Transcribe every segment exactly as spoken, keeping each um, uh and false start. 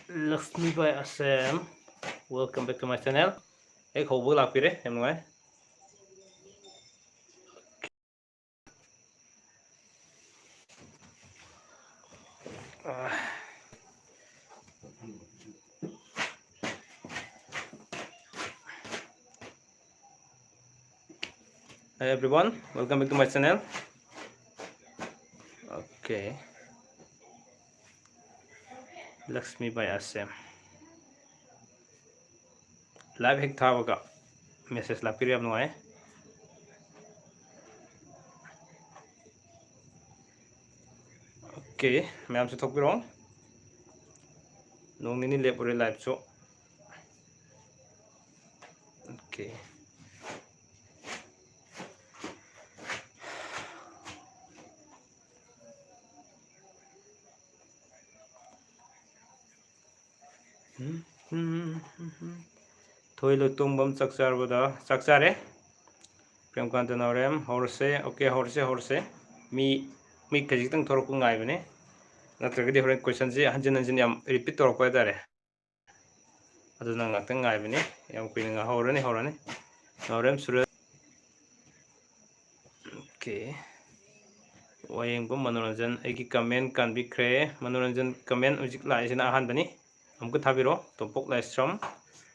Lakshmi Bai Asem, welcome back to my channel. ꯍꯦꯛ ꯍꯧꯕꯒ ꯂꯥꯛꯄꯤꯔꯦ, ꯌꯥꯝ ꯅꯨꯡꯉꯥꯏ꯫ ꯑꯥ꯫ Hi everyone, welcome back to my channel. Okay. Lakshmi Bai Asem. Live ꯍꯦꯛ ꯊꯥꯕꯒ message ꯂꯥꯛꯄꯤꯔꯦ, ꯌꯥꯝ ꯅꯨꯡꯉꯥꯏ꯫ Okay, ꯃꯌꯥꯝꯁꯨ ꯊꯣꯛꯄꯤꯔꯣ꯫ ꯅꯣꯡ ꯅꯤꯅꯤ ꯂꯦꯞꯄꯨꯔꯦ liveꯁꯨ꯫ Okay. ꯎꯝ, ꯎꯝ, ꯎꯝ, ꯎꯝ, ꯎꯝ꯫ ꯊꯣꯏ ꯂꯣꯏꯇꯣꯡꯕꯝ ꯆꯥꯛ ꯆꯥꯔꯕꯗ? ꯆꯥꯛ ꯆꯥꯔꯦ꯫ ꯄ꯭ꯔꯦꯝꯀꯥꯟꯇ ꯅꯥꯎꯔꯦꯝ, ꯍꯧꯔꯁꯦ꯫ Okay, ꯍꯧꯔꯁꯦ, ꯍꯧꯔꯁꯦ꯫ ꯃꯤ, ꯃꯤ ꯈꯖꯤꯛꯇꯪ ꯊꯣꯔꯛꯄ ꯉꯥꯏꯕꯅꯦ꯫ ꯅꯠꯇ꯭ꯔꯒꯗꯤ ꯍꯣꯔꯦꯟ questionꯁꯦ ꯍꯟꯖꯤꯟ ꯍꯟꯖꯤꯟ ꯌꯥꯝ repeat ꯇꯧꯔꯛꯄ ꯍꯥꯏꯇꯥꯔꯦ꯫ ꯑꯗꯨꯅ ꯉꯥꯛꯇꯪ ꯉꯥꯏꯕꯅꯤ꯫ ꯌꯥꯝ ꯀꯨꯏꯅ ꯉꯥꯏꯍꯧꯔꯅꯤ, ꯍꯧꯔꯅꯤ꯫ ꯅꯥꯎꯔꯦꯝ ꯁꯨꯔꯖ꯫ Okay. ꯋꯥꯌꯦꯡꯕꯝ ꯃꯅꯣꯔꯟꯖꯟ, ꯑꯩꯒꯤ comment ꯀꯥꯟꯕꯤꯈ꯭ꯔꯦ꯫ ꯃꯅꯣꯔꯟꯖꯟ comment ꯍꯧꯖꯤꯛ ꯂꯥꯛꯏꯁꯤꯅ ꯑꯍꯥꯟꯕꯅꯤ꯫ ꯑꯃꯨꯛꯀ ꯊꯥꯕꯤꯔꯣ꯫ ꯇꯣꯝꯄꯣꯛ ꯂꯥꯏꯁ꯭ꯔꯝ꯫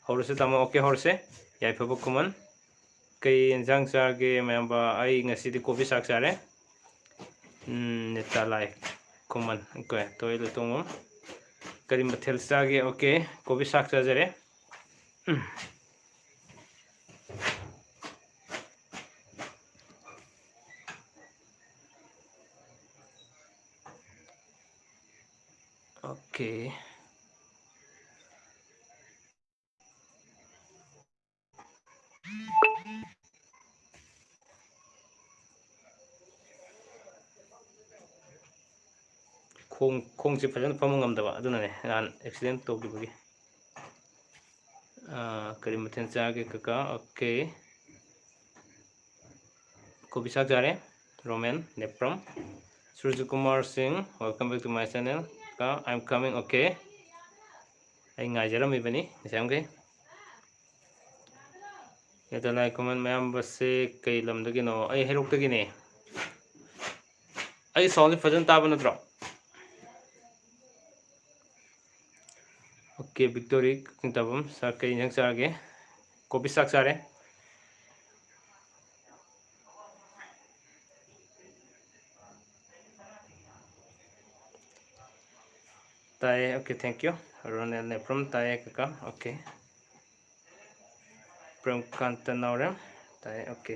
ꯍꯧꯔꯁꯦ ꯇꯥꯃꯣ꯫ Okay, ꯍꯧꯔꯁꯦ꯫ ꯌꯥꯏꯐꯕ ꯈꯨꯃꯟ꯫ ꯀꯩ ꯌꯦꯟꯁꯥꯡ ꯆꯥꯔꯒꯦ ꯃꯌꯥꯝꯕ? ꯑꯩ ꯉꯁꯤꯗꯤ ꯀꯣꯕꯤ ꯁꯥꯛ ꯆꯥꯔꯦ꯫ ꯎꯝ, ꯅꯦꯇꯥ ꯂꯥꯏ ꯈꯨꯃꯟ꯫ Okay, ꯇꯣꯏ ꯂꯣꯏꯇꯣꯡꯕꯝ꯫ ꯀꯔꯤ ꯃꯊꯦꯜ ꯆꯥꯒꯦ? Okay, ꯀꯣꯕꯤ ꯁꯥꯛ ꯆꯥꯖꯔꯦ꯫ ꯎꯝ꯫ Okay. ꯈꯣꯡ, ꯈꯣꯡꯁꯦ ꯐꯖꯅ ꯐꯝꯕ ꯉꯝꯗꯕ, ꯑꯗꯨꯅꯅꯦ ꯅꯍꯥꯟ accident ꯇꯧꯈꯤꯕꯒꯤ꯫ ꯑꯥ, ꯀꯔꯤ ꯃꯊꯦꯜ ꯆꯥꯒꯦ ꯀꯀꯥ? Okay. ꯀꯣꯕꯤ ꯁꯥꯛ ꯆꯥꯔꯦ꯫ ꯔꯣꯃꯦꯟ ꯅꯦꯄ꯭ꯔꯝ꯫ ꯁꯨꯔꯖꯀꯨꯃꯥꯔ ꯁꯤꯡ, welcome back to my channel꯫ ꯀꯀꯥ, I'm coming, okay꯫ ꯑꯩ ꯉꯥꯏꯖꯔꯝꯃꯤꯕꯅꯤ ꯉꯁꯥꯏꯈꯩ꯫ ꯑꯗꯣ ꯂꯥꯏ ꯈꯨꯃꯟ ꯃꯌꯥꯝꯕꯁꯦ ꯀꯩ ꯂꯝꯗꯒꯤꯅꯣ? ꯑꯩ ꯍꯩꯔꯣꯛꯇꯒꯤꯅꯦ꯫ ꯑꯩ ꯁꯥꯎꯟꯁꯦ ꯐꯖꯅ ꯇꯥꯕ ꯅꯠꯇ꯭ꯔꯣ? ꯑꯣꯀꯦ, ꯕꯤꯛꯇꯣꯔꯤ ꯀꯛꯆꯤꯡ ꯇꯥꯐꯝ꯫ ꯁꯥꯔ, ꯀꯩ ꯏꯟꯖꯥꯡ ꯆꯥꯔꯒꯦ? ꯀꯣꯕꯤ ꯆꯥꯛ ꯆꯥꯔꯦ꯫ ꯇꯥꯏꯌꯦ, okay, thank you꯫ Ronel Nepram ꯇꯥꯏꯌꯦ, ꯀꯀꯥ, ꯑꯣꯀꯦ꯫ ꯄ꯭ꯔꯦꯝꯀꯥꯟꯇ ꯅꯥꯎꯔꯦꯝ ꯇꯥꯏꯌꯦ, ꯑꯣꯀꯦ꯫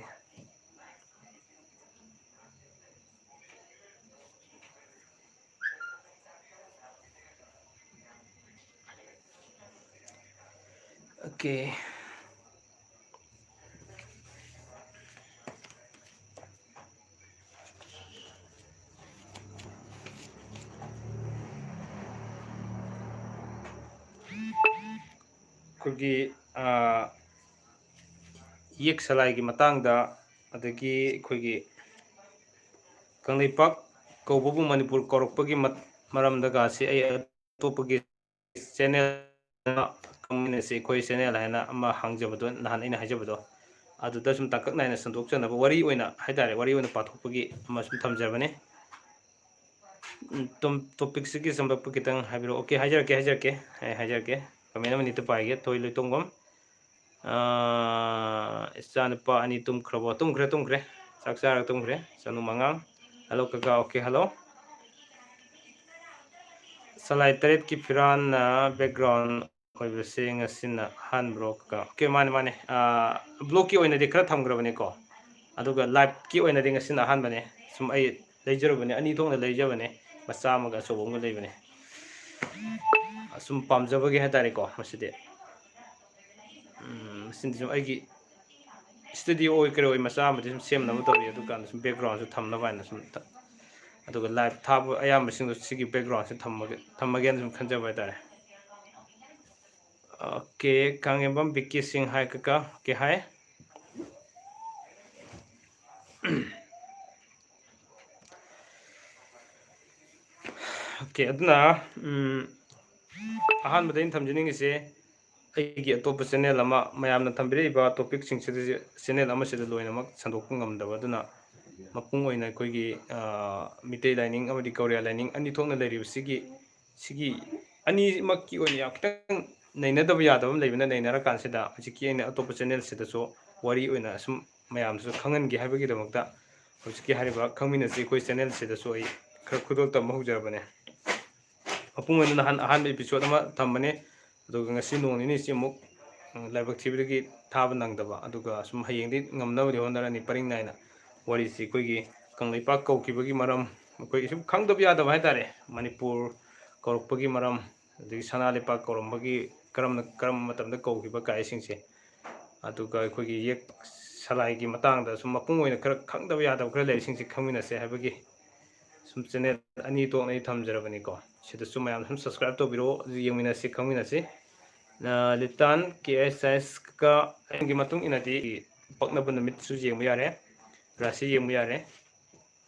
ꯑꯣꯀꯦ꯫ ꯑꯩꯈꯣꯏꯒꯤ, ꯑ, ꯌꯦꯛ ꯁꯂꯥꯏꯒꯤ ꯃꯇꯥꯡꯗ, ꯑꯗꯒꯤ ꯑꯩꯈꯣꯏꯒꯤ ꯀꯪꯂꯩꯄꯥꯛ ꯀꯧꯕꯕꯨ ꯃꯅꯤꯄꯨꯔ ꯀꯧꯔꯛꯄꯒꯤ ꯃꯠ-, ꯃꯔꯝꯗꯒꯁꯤ ꯑꯩ ꯑꯇꯣꯞꯄꯒꯤ channel ꯑꯃ, ꯀꯃꯥꯏꯅ ꯁꯤ ꯑꯩꯈꯣꯏ channel ꯍꯥꯏꯅ ꯑꯃ ꯍꯥꯡꯖꯕꯗꯣ, ꯅꯍꯥꯟ ꯑꯩꯅ ꯍꯥꯏꯖꯕꯗꯣ, ꯑꯗꯨꯗ ꯁꯨꯝ ꯇꯥꯡꯀꯛ ꯅꯥꯏꯅ ꯁꯟꯗꯣꯛꯆꯅꯕ, ꯋꯥꯔꯤ ꯑꯣꯏꯅ ꯍꯥꯏꯇꯥꯔꯦ, ꯋꯥꯔꯤ ꯑꯣꯏꯅ ꯄꯥꯊꯣꯛꯄꯒꯤ ꯑꯃ ꯁꯨꯝ ꯊꯝꯖꯕꯅꯤ꯫ ꯎꯝ, ꯇꯣꯝ-, topicꯁꯤꯒꯤ ꯁꯝꯂꯞꯄ ꯈꯤꯇꯪ ꯍꯥꯏꯕꯤꯔꯛꯑꯣ꯫ ꯑꯣꯀꯦ, ꯍꯥꯏꯖꯔꯛꯀꯦ, ꯍꯥꯏꯖꯔꯛꯀꯦ, ꯑꯩ ꯍꯥꯏꯖꯔꯛꯀꯦ꯫ Comment ꯑꯃ ꯑꯅꯤꯇ ꯄꯥꯏꯒꯦ꯫ ꯊꯣꯏ ꯂꯣꯏꯇꯣꯡꯕꯝ, ꯑꯥ, "ꯏꯆꯥꯅꯨꯄꯥ ꯑꯅꯤ ꯇꯨꯝꯈ꯭ꯔꯕꯣ?" ꯇꯨꯝꯈ꯭ꯔꯦ, ꯇꯨꯝꯈ꯭ꯔꯦ꯫ ꯆꯥꯛ ꯆꯥꯔꯒ ꯇꯨꯝꯈ꯭ꯔꯦ꯫ ꯆꯅꯨ ꯃꯉꯥꯡ꯫ Hello ꯀꯀꯥ, ꯑꯣꯀꯦ, hello꯫ ꯁꯂꯥꯏ ꯇꯔꯦꯠꯀꯤ ꯐꯤꯔꯥꯟꯅ background ꯑꯣꯏꯕꯁꯦ ꯉꯁꯤꯅ ꯑꯍꯥꯟꯕ꯭ꯔꯣ ꯀꯀꯥ? ꯑꯣꯀꯦ, ꯃꯥꯅꯦ, ꯃꯥꯅꯦ꯫ ꯑꯥ, vlogꯀꯤ ꯑꯣꯏꯅꯗꯤ ꯈꯔ ꯊꯝꯈ꯭ꯔꯕꯅꯤꯀꯣ꯫ ꯑꯗꯨꯒ liveꯀꯤ ꯑꯣꯏꯅꯗꯤ ꯉꯁꯤꯅ ꯑꯍꯥꯟꯕꯅꯦ꯫ ꯁꯨꯝ ꯑꯩ ꯂꯩꯖꯔꯨꯕꯅꯦ, ꯑꯅꯤ ꯊꯣꯛꯅ ꯂꯩꯖꯕꯅꯦ, ꯃꯆꯥ ꯑꯃꯒ ꯑꯆꯧꯕ ꯑꯃꯒ ꯂꯩꯕꯅꯦ꯫ ꯑꯁꯨꯝ ꯄꯥꯝꯖꯕꯒꯤ ꯍꯥꯏꯇꯥꯔꯦꯀꯣ, ꯃꯁꯤꯗꯤ꯫ ꯎꯝ, ꯃꯁꯤꯗꯤ ꯁꯨꯝ ꯑꯩꯒꯤ studio ꯑꯣꯏ ꯀꯔꯤ ꯑꯣꯏ ꯃꯆꯥ ꯑꯃꯗꯤ ꯁꯨꯝ ꯁꯦꯝꯅꯕ ꯇꯧꯔꯤ, ꯑꯗꯨꯀꯥꯟꯗ ꯁꯨꯝ backgroundꯁꯨ ꯊꯝꯅꯕ ꯍꯥꯏꯅ ꯁꯨꯝ ꯊ-, ꯑꯗꯨꯒ live ꯊꯥꯕ ꯑꯌꯥꯝꯕꯁꯤꯡꯗꯣ ꯁꯤꯒꯤ backgroundꯁꯦ ꯊꯝꯃꯒꯦ, ꯊꯝꯃꯒꯦꯅ ꯁꯨꯝ ꯈꯟꯖꯕ ꯍꯥꯏꯇꯥꯔꯦ꯫ ꯑꯣꯀꯦ, ꯀꯥꯡꯖꯦꯝꯕꯝ ꯕꯤꯀꯤ ꯁꯤꯡ ꯍꯥꯏ ꯀꯀꯥ, ꯑꯣꯀꯦ ꯍꯥꯏ꯫ ꯑꯣꯀꯦ, ꯑꯗꯨꯅ, ꯎꯝ, ꯑꯍꯥꯟꯕꯗ ꯑꯩꯅ ꯊꯝꯖꯅꯤꯡꯉꯤꯁꯦ, ꯑꯩꯒꯤ ꯑꯇꯣꯞꯄ ꯆꯦꯅꯦꯜ ꯑꯃ, ꯃꯌꯥꯝꯅ ꯊꯝꯕꯤꯔꯛꯏꯕ ꯇꯣꯄꯤꯛꯁꯤꯡꯁꯤꯗ ꯆꯦꯅꯦꯜ ꯑꯃꯁꯤꯗ ꯂꯣꯏꯅꯃꯛ ꯁꯟꯗꯣꯛꯄ ꯉꯝꯗꯕ, ꯑꯗꯨꯅ ꯃꯄꯨꯡ ꯑꯣꯏꯅ ꯑꯩꯈꯣꯏꯒꯤ, ꯑ, ꯃꯤꯇꯩ ꯂꯥꯏꯅꯤꯡ ꯑꯃꯗꯤ ꯒꯧꯔꯤꯌꯥ ꯂꯥꯏꯅꯤꯡ ꯑꯅꯤ ꯊꯣꯛꯅ ꯂꯩꯔꯤꯕꯁꯤꯒꯤ, ꯁꯤꯒꯤ ꯑꯅꯤꯃꯛꯀꯤ ꯑꯣꯏꯅ ꯌꯥꯝ ꯈꯤꯇꯪ ꯅꯩꯅꯗꯕ ꯌꯥꯗꯕ ꯑꯃ ꯂꯩꯕꯅ, ꯅꯩꯅꯔꯀꯥꯟꯁꯤꯗ ꯍꯧꯖꯤꯛꯀꯤ ꯑꯩꯅ ꯑꯇꯣꯞꯄ ꯆꯦꯅꯦꯜꯁꯤꯗꯁꯨ ꯋꯥꯔꯤ ꯑꯣꯏꯅ ꯁꯨꯝ ꯃꯌꯥꯝꯁꯨ ꯈꯪꯍꯟꯒꯦ ꯍꯥꯏꯕꯒꯤꯗꯃꯛꯇ ꯍꯧꯖꯤꯛꯀꯤ ꯍꯥꯏꯔꯤꯕ ꯈꯪꯃꯤꯟꯅꯁꯤ ꯑꯩꯈꯣꯏ ꯆꯦꯅꯦꯜꯁꯤꯗꯁꯨ ꯑꯩ ꯈꯔ ꯈꯨꯗꯣꯜ ꯇꯝꯕ ꯍꯧꯖꯔꯕꯅꯦ꯫ ꯃꯄꯨꯡ ꯑꯣꯏꯅ ꯅꯍꯥꯟ ꯑꯍꯥꯟꯕ episode ꯑꯃ ꯊꯝꯕꯅꯦ, ꯑꯗꯨꯒ ꯉꯁꯤ ꯅꯣꯡ ꯅꯤꯅꯤꯁꯤ ꯑꯃꯨꯛ, ꯎꯝ, ꯂꯥꯏꯕꯛ ꯊꯤꯕꯗꯒꯤ ꯊꯥꯕ ꯅꯪꯗꯕ, ꯑꯗꯨꯒ ꯁꯨꯝ ꯍꯌꯦꯡꯗꯤ ꯉꯝꯅꯕꯗꯤ ꯍꯣꯠꯅꯔꯅꯤ꯫ ꯄꯔꯤꯡ ꯅꯥꯏꯅ ꯋꯥꯔꯤꯁꯤ ꯑꯩꯈꯣꯏꯒꯤ ꯀꯪꯂꯩꯄꯥꯛ ꯀꯧꯈꯤꯕꯒꯤ ꯃꯔꯝ, ꯑꯩꯈꯣꯏ ꯁꯨꯝ ꯈꯪꯗꯕ ꯌꯥꯗꯕ ꯍꯥꯏꯇꯥꯔꯦ, ꯃꯅꯤꯄꯨꯔ ꯀꯧꯔꯛꯄꯒꯤ ꯃꯔꯝ, ꯑꯗꯒꯤ ꯁꯅꯥ ꯂꯩꯄꯥꯛ ꯀꯧꯔꯝꯕꯒꯤ ꯀꯔꯝꯅ, ꯀꯔꯝꯕ ꯃꯇꯝꯗ ꯀꯧꯈꯤꯕ ꯀꯥꯏꯁꯤꯡꯁꯦ, ꯑꯗꯨꯒ ꯑꯩꯈꯣꯏꯒꯤ ꯌꯦꯛ ꯁꯂꯥꯏꯒꯤ ꯃꯇꯥꯡꯗ ꯁꯨꯝ ꯃꯄꯨꯡ ꯑꯣꯏꯅ ꯈꯔ ꯈꯪꯗꯕ ꯌꯥꯗꯕ ꯈꯔ ꯂꯩꯔꯤꯁꯤꯡꯁꯦ ꯈꯪꯃꯤꯟꯅꯁꯦ ꯍꯥꯏꯕꯒꯤ ꯁꯨꯝ ꯆꯦꯅꯦꯜ ꯑꯅꯤ ꯊꯣꯛꯅ ꯑꯩ ꯊꯝꯖꯔꯕꯅꯤꯀꯣ꯫ ꯁꯤꯗꯁꯨ ꯃꯌꯥꯝ ꯁꯨꯝ subscribe ꯇꯧꯕꯤꯔꯛꯑꯣ, ꯑꯗꯨ ꯌꯦꯡꯃꯤꯟꯅꯁꯤ, ꯈꯪꯃꯤꯟꯅꯁꯤ꯫ ꯑ, ꯂꯤꯇꯥꯟ ꯀꯦ ꯑꯦꯁ ꯑꯥꯏ ꯑꯦꯁꯀ ꯑꯩꯒꯤ ꯃꯇꯨꯡ ꯏꯟꯅꯗꯤ ꯄꯛꯅꯕ ꯅꯨꯃꯤꯠꯁꯨ ꯌꯦꯡꯕ ꯌꯥꯔꯦ, ꯔꯥꯁꯤ ꯌꯦꯡꯕ ꯌꯥꯔꯦ,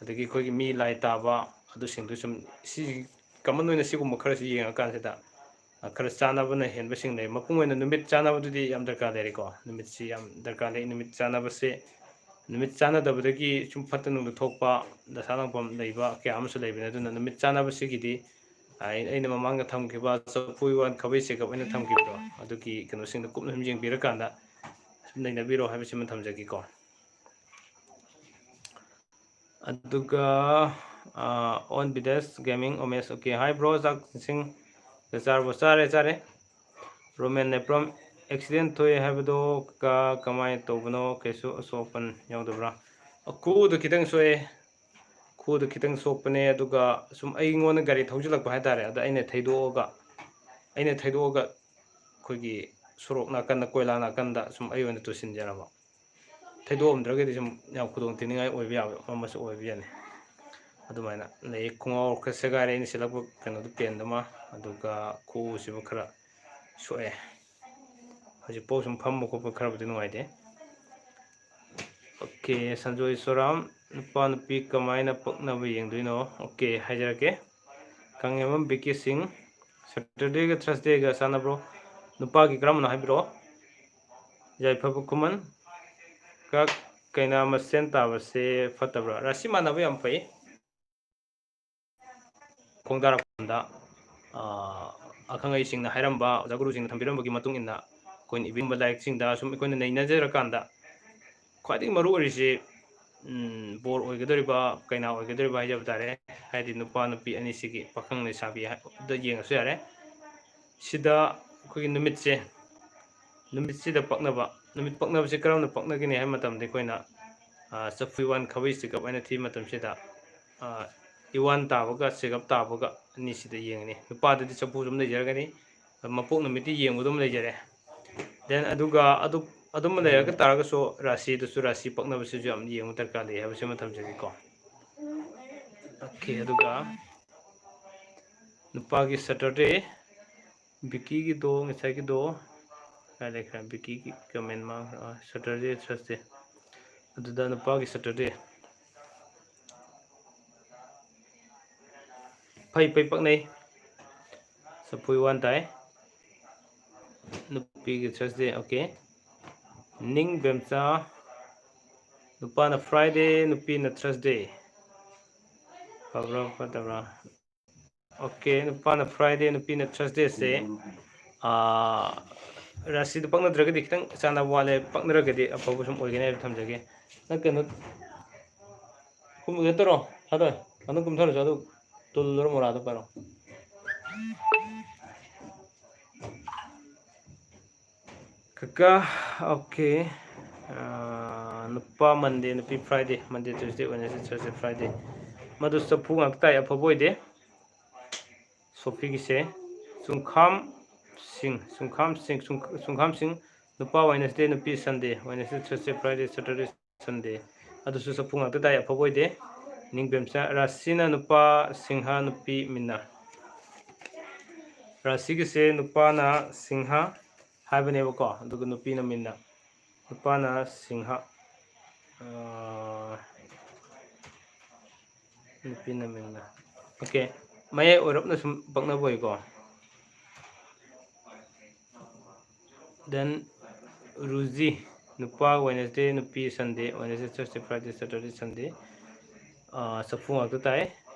ꯑꯗꯒꯤ ꯑꯩꯈꯣꯏꯒꯤ ꯃꯤ ꯂꯥꯏ ꯇꯥꯕ, ꯑꯗꯨꯁꯤꯡꯗꯨ ꯁꯨꯝ ꯁꯤ common ꯑꯣꯏꯅ ꯁꯤꯒꯨꯝꯕ ꯈꯔꯁꯨ ꯌꯦꯡꯉꯀꯥꯟꯁꯤꯗ, ꯑ, ꯈꯔ ꯆꯥꯟꯅꯕꯅ ꯍꯦꯟꯕꯁꯤꯡ ꯂꯩ꯫ ꯃꯄꯨꯡ ꯑꯣꯏꯅ ꯅꯨꯃꯤꯠ ꯆꯥꯟꯅꯕꯗꯨꯗꯤ ꯌꯥꯝ ꯗꯔꯀꯥꯔ ꯂꯩꯔꯦꯀꯣ꯫ ꯅꯨꯃꯤꯠꯁꯤ ꯌꯥꯝ ꯗꯔꯀꯥꯔ ꯂꯩ꯫ ꯅꯨꯃꯤꯠ ꯆꯥꯟꯅꯕꯁꯦ, ꯅꯨꯃꯤꯠ ꯆꯥꯟꯅꯗꯕꯗꯒꯤ ꯁꯨꯝ ꯐꯠꯇ ꯅꯨꯡꯗ ꯊꯣꯛꯄ, ꯗꯁꯥ ꯂꯥꯡꯐꯝ ꯂꯩꯕ ꯀꯌꯥ ꯑꯃꯁꯨ ꯂꯩꯕꯅꯤ꯫ ꯑꯗꯨꯅ ꯅꯨꯃꯤꯠ ꯆꯥꯟꯅꯕꯁꯤꯒꯤꯗꯤ ꯑꯩ-, ꯑꯩꯅ ꯃꯃꯥꯡꯗ ꯊꯝꯈꯤꯕ ꯆꯐꯨ ꯎꯌꯥꯟ ꯈꯥꯕꯩ ꯆꯦꯒꯞ ꯑꯩꯅ ꯊꯝꯈꯤꯕꯗꯣ, ꯑꯗꯨꯒꯤ ꯀꯩꯅꯣꯁꯤꯡꯗꯣ ꯀꯨꯞꯅ ꯁꯨꯝ ꯌꯦꯡꯕꯤꯔꯀꯥꯟꯗ ꯁꯨꯝ ꯅꯩꯅꯕꯤꯔꯣ ꯍꯥꯏꯕꯁꯤꯃ ꯊꯝꯖꯒꯦꯀꯣ꯫ ꯑꯗꯨꯒ, ꯑ, On Bidesh Gaming, Umesh, okay꯫ Hi bro, ꯆꯥꯛ ꯏꯁꯤꯡ ꯆꯥꯔꯕꯣ? ꯆꯥꯔꯦ, ꯆꯥꯔꯦ꯫ ꯔꯣꯃꯦꯟ ꯅꯦꯄ꯭ꯔꯝ, accident ꯊꯣꯛꯑꯦ ꯍꯥꯏꯕꯗꯣ ꯀ-, ꯀꯃꯥꯏꯅ ꯇꯧꯕꯅꯣ? ꯀꯩꯁꯨ ꯑꯁꯣꯛ ꯑꯄꯟ ꯌꯥꯎꯗꯕ꯭ꯔꯥ? ꯈꯨꯎꯗ ꯈꯤꯇꯪ ꯁꯣꯛꯑꯦ꯫ ꯈꯨꯎꯗ ꯈꯤꯇꯪ ꯁꯣꯛꯄꯅꯦ, ꯑꯗꯨꯒ ꯁꯨꯝ ꯑꯩꯉꯣꯟꯗ ꯒꯥꯔꯤ ꯊꯧꯖꯤꯜꯂꯛꯄ ꯍꯥꯏꯇꯥꯔꯦ꯫ ꯑꯗ ꯑꯩꯅ ꯊꯩꯗꯣꯛꯑꯒ, ꯑꯩꯅ ꯊꯩꯗꯣꯛꯑꯒ ꯑꯩꯈꯣꯏꯒꯤ ꯁꯣꯔꯣꯛ ꯅꯥꯀꯟꯗ, ꯀꯣꯏꯂꯥ ꯅꯥꯀꯟꯗ ꯁꯨꯝ ꯑꯩ ꯑꯣꯏꯅ ꯇꯨꯁꯤꯟꯖꯔꯕ꯫ ꯊꯩꯗꯣꯛꯑꯝꯗ꯭ꯔꯒꯗꯤ ꯁꯨꯝ ꯌꯥꯝ ꯈꯨꯗꯣꯡ ꯊꯤꯅꯤꯡꯉꯥꯏ ꯑꯣꯏꯕ ꯌꯥꯕ ꯑꯃꯁꯨ ꯑꯣꯏꯕ ꯌꯥꯅꯤ꯫ ꯑꯗꯨꯃꯥꯏꯅ ꯂꯩ꯫ ꯈꯣꯡꯒ꯭ꯔꯥꯎ ꯈꯔ ꯁꯦꯒꯥꯏꯔꯦ ꯑꯩꯅ ꯁꯦꯠꯂꯛꯄ ꯀꯩꯅꯣꯗꯨ, ꯄꯦꯟꯗꯨꯃ, ꯑꯗꯨꯒ ꯈꯨꯎꯁꯤꯃ ꯈꯔ ꯁꯣꯛꯑꯦ꯫ ꯍꯧꯖꯤꯛꯐꯥꯎ ꯁꯨꯝ ꯐꯝꯕ ꯈꯣꯠꯄ ꯈꯔꯕꯨꯗꯤ ꯅꯨꯡꯉꯥꯏꯇꯦ꯫ Okay, ꯁꯟꯖꯣꯏ ꯁꯣꯔꯥꯝ, ꯅꯨꯄꯥ ꯅꯨꯄꯤ ꯀꯃꯥꯏꯅ ꯄꯛꯅꯕ ꯌꯦꯡꯗꯣꯏꯅꯣ? Okay, ꯍꯥꯏꯖꯔꯛꯀꯦ꯫ ꯀꯪꯂꯦꯝꯕꯝ ꯕꯤ ꯀꯦ ꯁꯤꯡ, Saturdayꯒ Thursdayꯒ ꯆꯥꯟꯅꯕ꯭ꯔꯣ? ꯅꯨꯄꯥꯒꯤ ꯀꯔꯝꯕꯅꯣ ꯍꯥꯏꯕꯤꯔꯛꯑꯣ꯫ ꯌꯥꯏꯐꯕ ꯈꯨꯃꯟ, ꯀꯛ ꯀꯩꯅꯥ ꯃꯁꯦꯟ ꯇꯥꯕꯁꯦ ꯐꯠꯇꯕ꯭ꯔꯥ? ꯔꯥꯁꯤ ꯃꯥꯟꯅꯕ ꯌꯥꯝ ꯐꯩ꯫ ꯈꯣꯡꯗꯥꯔꯛꯄꯗ, ꯑ, ꯑꯈꯪ ꯑꯍꯩꯁꯤꯡꯅ ꯍꯥꯏꯔꯝꯕ, ꯑꯣꯖꯥ ꯒꯨꯔꯨꯁꯤꯡꯅ ꯊꯝꯕꯤꯔꯝꯕꯒꯤ ꯃꯇꯨꯡ ꯏꯟꯅ ꯑꯩꯈꯣꯏꯅ ꯏꯕꯤꯔꯝꯕ ꯂꯥꯏꯔꯤꯛꯁꯤꯡꯗ ꯁꯨꯝ ꯑꯩꯈꯣꯏꯅ ꯅꯩꯅꯖꯔꯀꯥꯟꯗ ꯈ꯭ꯋꯥꯏꯗꯒꯤ ꯃꯔꯨ ꯑꯣꯏꯔꯤꯁꯤ, ꯎꯝ, ꯕꯣꯔ ꯑꯣꯏꯒꯗꯧꯔꯤꯕ, ꯀꯩꯅꯥ ꯑꯣꯏꯒꯗꯧꯔꯤꯕ ꯍꯥꯏꯖꯕ ꯇꯥꯔꯦ꯫ ꯍꯥꯏꯗꯤ ꯅꯨꯄꯥ ꯅꯨꯄꯤ ꯑꯅꯤꯁꯤꯒꯤ, ꯄꯥꯈꯪ ꯂꯩꯁꯥꯕꯤ ꯍꯥꯏꯕꯗ ꯌꯦꯡꯉꯁꯨ ꯌꯥꯔꯦ꯫ ꯁꯤꯗ ꯑꯩꯈꯣꯏꯒꯤ ꯅꯨꯃꯤꯠꯁꯦ, ꯅꯨꯃꯤꯠꯁꯤꯗ ꯄꯛꯅꯕ, ꯅꯨꯃꯤꯠ ꯄꯛꯅꯕꯁꯦ ꯀꯔꯝꯅ ꯄꯛꯅꯒꯅꯤ ꯍꯥꯏꯕ ꯃꯇꯝꯗ ꯑꯩꯈꯣꯏꯅ, ꯑ, ꯆꯐꯨ ꯋꯥꯟ ꯈꯥꯕꯩ ꯆꯦꯒꯞ ꯍꯥꯏꯅ ꯊꯤꯕ ꯃꯇꯝꯁꯤꯗ, ꯑ, ꯏꯋꯥꯟ ꯇꯥꯕꯒ ꯆꯦꯒꯞ ꯇꯥꯕꯒ ꯑꯅꯤꯁꯤꯗ ꯌꯦꯡꯉꯅꯤ꯫ ꯅꯨꯄꯥꯗꯗꯤ ꯆꯐꯨꯁꯨ ꯑꯗꯨꯝ ꯂꯩꯖꯔꯒꯅꯤ, ꯃꯄꯣꯛ ꯅꯨꯃꯤꯠꯇꯤ ꯌꯦꯡꯕ ꯑꯗꯨꯝ ꯂꯩꯖꯔꯦ꯫ Then ꯑꯗꯨꯒ ꯑꯗꯨ, ꯑꯗꯨꯝꯕ ꯂꯩꯔꯒ ꯇꯥꯔꯒꯁꯨ ꯔꯥꯁꯤꯗꯨꯁꯨ, ꯔꯥꯁꯤ ꯄꯛꯅꯕꯁꯤꯁꯨ ꯌꯥꯝ ꯌꯦꯡꯕ ꯗꯔꯀꯥꯔ ꯂꯩ ꯍꯥꯏꯕꯁꯤꯃ ꯊꯝꯖꯒꯦꯀꯣ꯫ Okay, ꯑꯗꯨꯒ ꯅꯨꯄꯥꯒꯤ Saturday, ꯕꯤꯀꯤꯒꯤꯗꯣ, ꯉꯁꯥꯏꯒꯤꯗꯣ ꯀꯥꯏ ꯂꯩꯈ꯭ꯔꯦ? ꯕꯤꯀꯤꯒꯤ comment ꯃꯥꯡꯈ꯭ꯔꯦ꯫ ꯑ, Saturday, Thursday꯫ ꯑꯗꯨꯗ ꯅꯨꯄꯥꯒꯤ Saturday꯫ ꯐꯩ, ꯐꯩ, ꯄꯛꯅꯩ꯫ ꯆꯐꯨ ꯋꯥꯟ ꯇꯥꯏ꯫ ꯅꯨꯄꯤꯒꯤ Thursday, okay꯫ ꯅꯤꯡ ꯕꯦꯝꯆꯥ, ꯅꯨꯄꯥꯅ Friday, ꯅꯨꯄꯤꯅ Thursday꯫ ꯐꯕ꯭ꯔꯥ ꯐꯠꯇꯕ꯭ꯔꯥ? Okay, ꯅꯨꯄꯥꯅ Friday, ꯅꯨꯄꯤꯅ Thursdayꯁꯦ, ꯑꯥ, ꯔꯥꯁꯤꯗꯨ ꯄꯛꯅꯗ꯭ꯔꯒꯗꯤ ꯈꯤꯇꯪ ꯆꯥꯟꯅꯕ ꯋꯥꯠꯂꯦ, ꯄꯛꯅꯔꯒꯗꯤ ꯑꯐꯕ ꯁꯨꯝ ꯑꯣꯏꯒꯅꯤ ꯍꯥꯏꯕ ꯊꯝꯖꯒꯦ꯫ ꯅꯪ ꯀꯩꯅꯣ, ꯀꯩꯅꯣ ꯇꯧꯔꯣ, ꯊꯥꯗꯣꯏ, ꯑꯗꯨꯝ ꯀꯨꯝꯊꯔꯁꯨ ꯑꯗꯨ ꯇꯨꯜꯂꯨꯔ ꯃꯣꯔꯥꯗꯣ ꯄꯥꯏꯔꯣ꯫ ꯀꯀꯥ, okay꯫ ꯑꯥ, ꯅꯨꯄꯥ Monday, ꯅꯨꯄꯤ Friday, Monday, Tuesday, Wednesday, Thursday, Friday꯫ ꯃꯗꯨ ꯆꯐꯨ ꯉꯥꯛꯇ ꯇꯥꯏ, ꯑꯐꯕ ꯑꯣꯏꯗꯦ꯫ ꯁꯣꯐꯤꯒꯤꯁꯦ ꯆꯨꯡꯈꯥꯝ ꯁꯤꯡ, ꯆꯨꯡꯈꯥꯝ ꯁꯤꯡ, ꯆꯨꯡ-, ꯆꯨꯡꯈꯥꯝ ꯁꯤꯡ, ꯅꯨꯄꯥ Wednesday, ꯅꯨꯄꯤ Sunday, Wednesday, Thursday, Friday, Saturday, Sunday꯫ ꯑꯗꯨꯁꯨ ꯆꯐꯨ ꯉꯥꯛꯇ ꯇꯥꯏ, ꯑꯐꯕ ꯑꯣꯏꯗꯦ꯫ ꯅꯤꯡꯕꯦꯝꯆꯥ, ꯔꯥꯁꯤꯅ ꯅꯨꯄꯥ ꯁꯤꯡꯍ, ꯅꯨꯄꯤ ꯃꯤꯅꯥ꯫ ꯔꯥꯁꯤꯒꯤꯁꯦ ꯅꯨꯄꯥꯅ ꯁꯤꯡꯍ ꯍꯥꯏꯕꯅꯦꯕꯀꯣ, ꯑꯗꯨꯒ ꯅꯨꯄꯤꯅ ꯃꯤꯅꯥ꯫ ꯅꯨꯄꯥꯅ ꯁꯤꯡꯍ, ꯑꯥ, ꯅꯨꯄꯤꯅ ꯃꯤꯅꯥ꯫ Okay, ꯃꯌꯥꯏ ꯑꯣꯏꯔꯞꯅ ꯁꯨꯝ ꯄꯛꯅꯕ ꯑꯣꯏꯀꯣ꯫ Then ꯔꯨꯖꯤ, ꯅꯨꯄꯥ Wednesday, ꯅꯨꯄꯤ Sunday, Wednesday, Thursday, Friday, Saturday, Sunday꯫ ꯑꯥ, ꯆꯐꯨ ꯉꯥꯛꯇ ꯇꯥꯏ꯫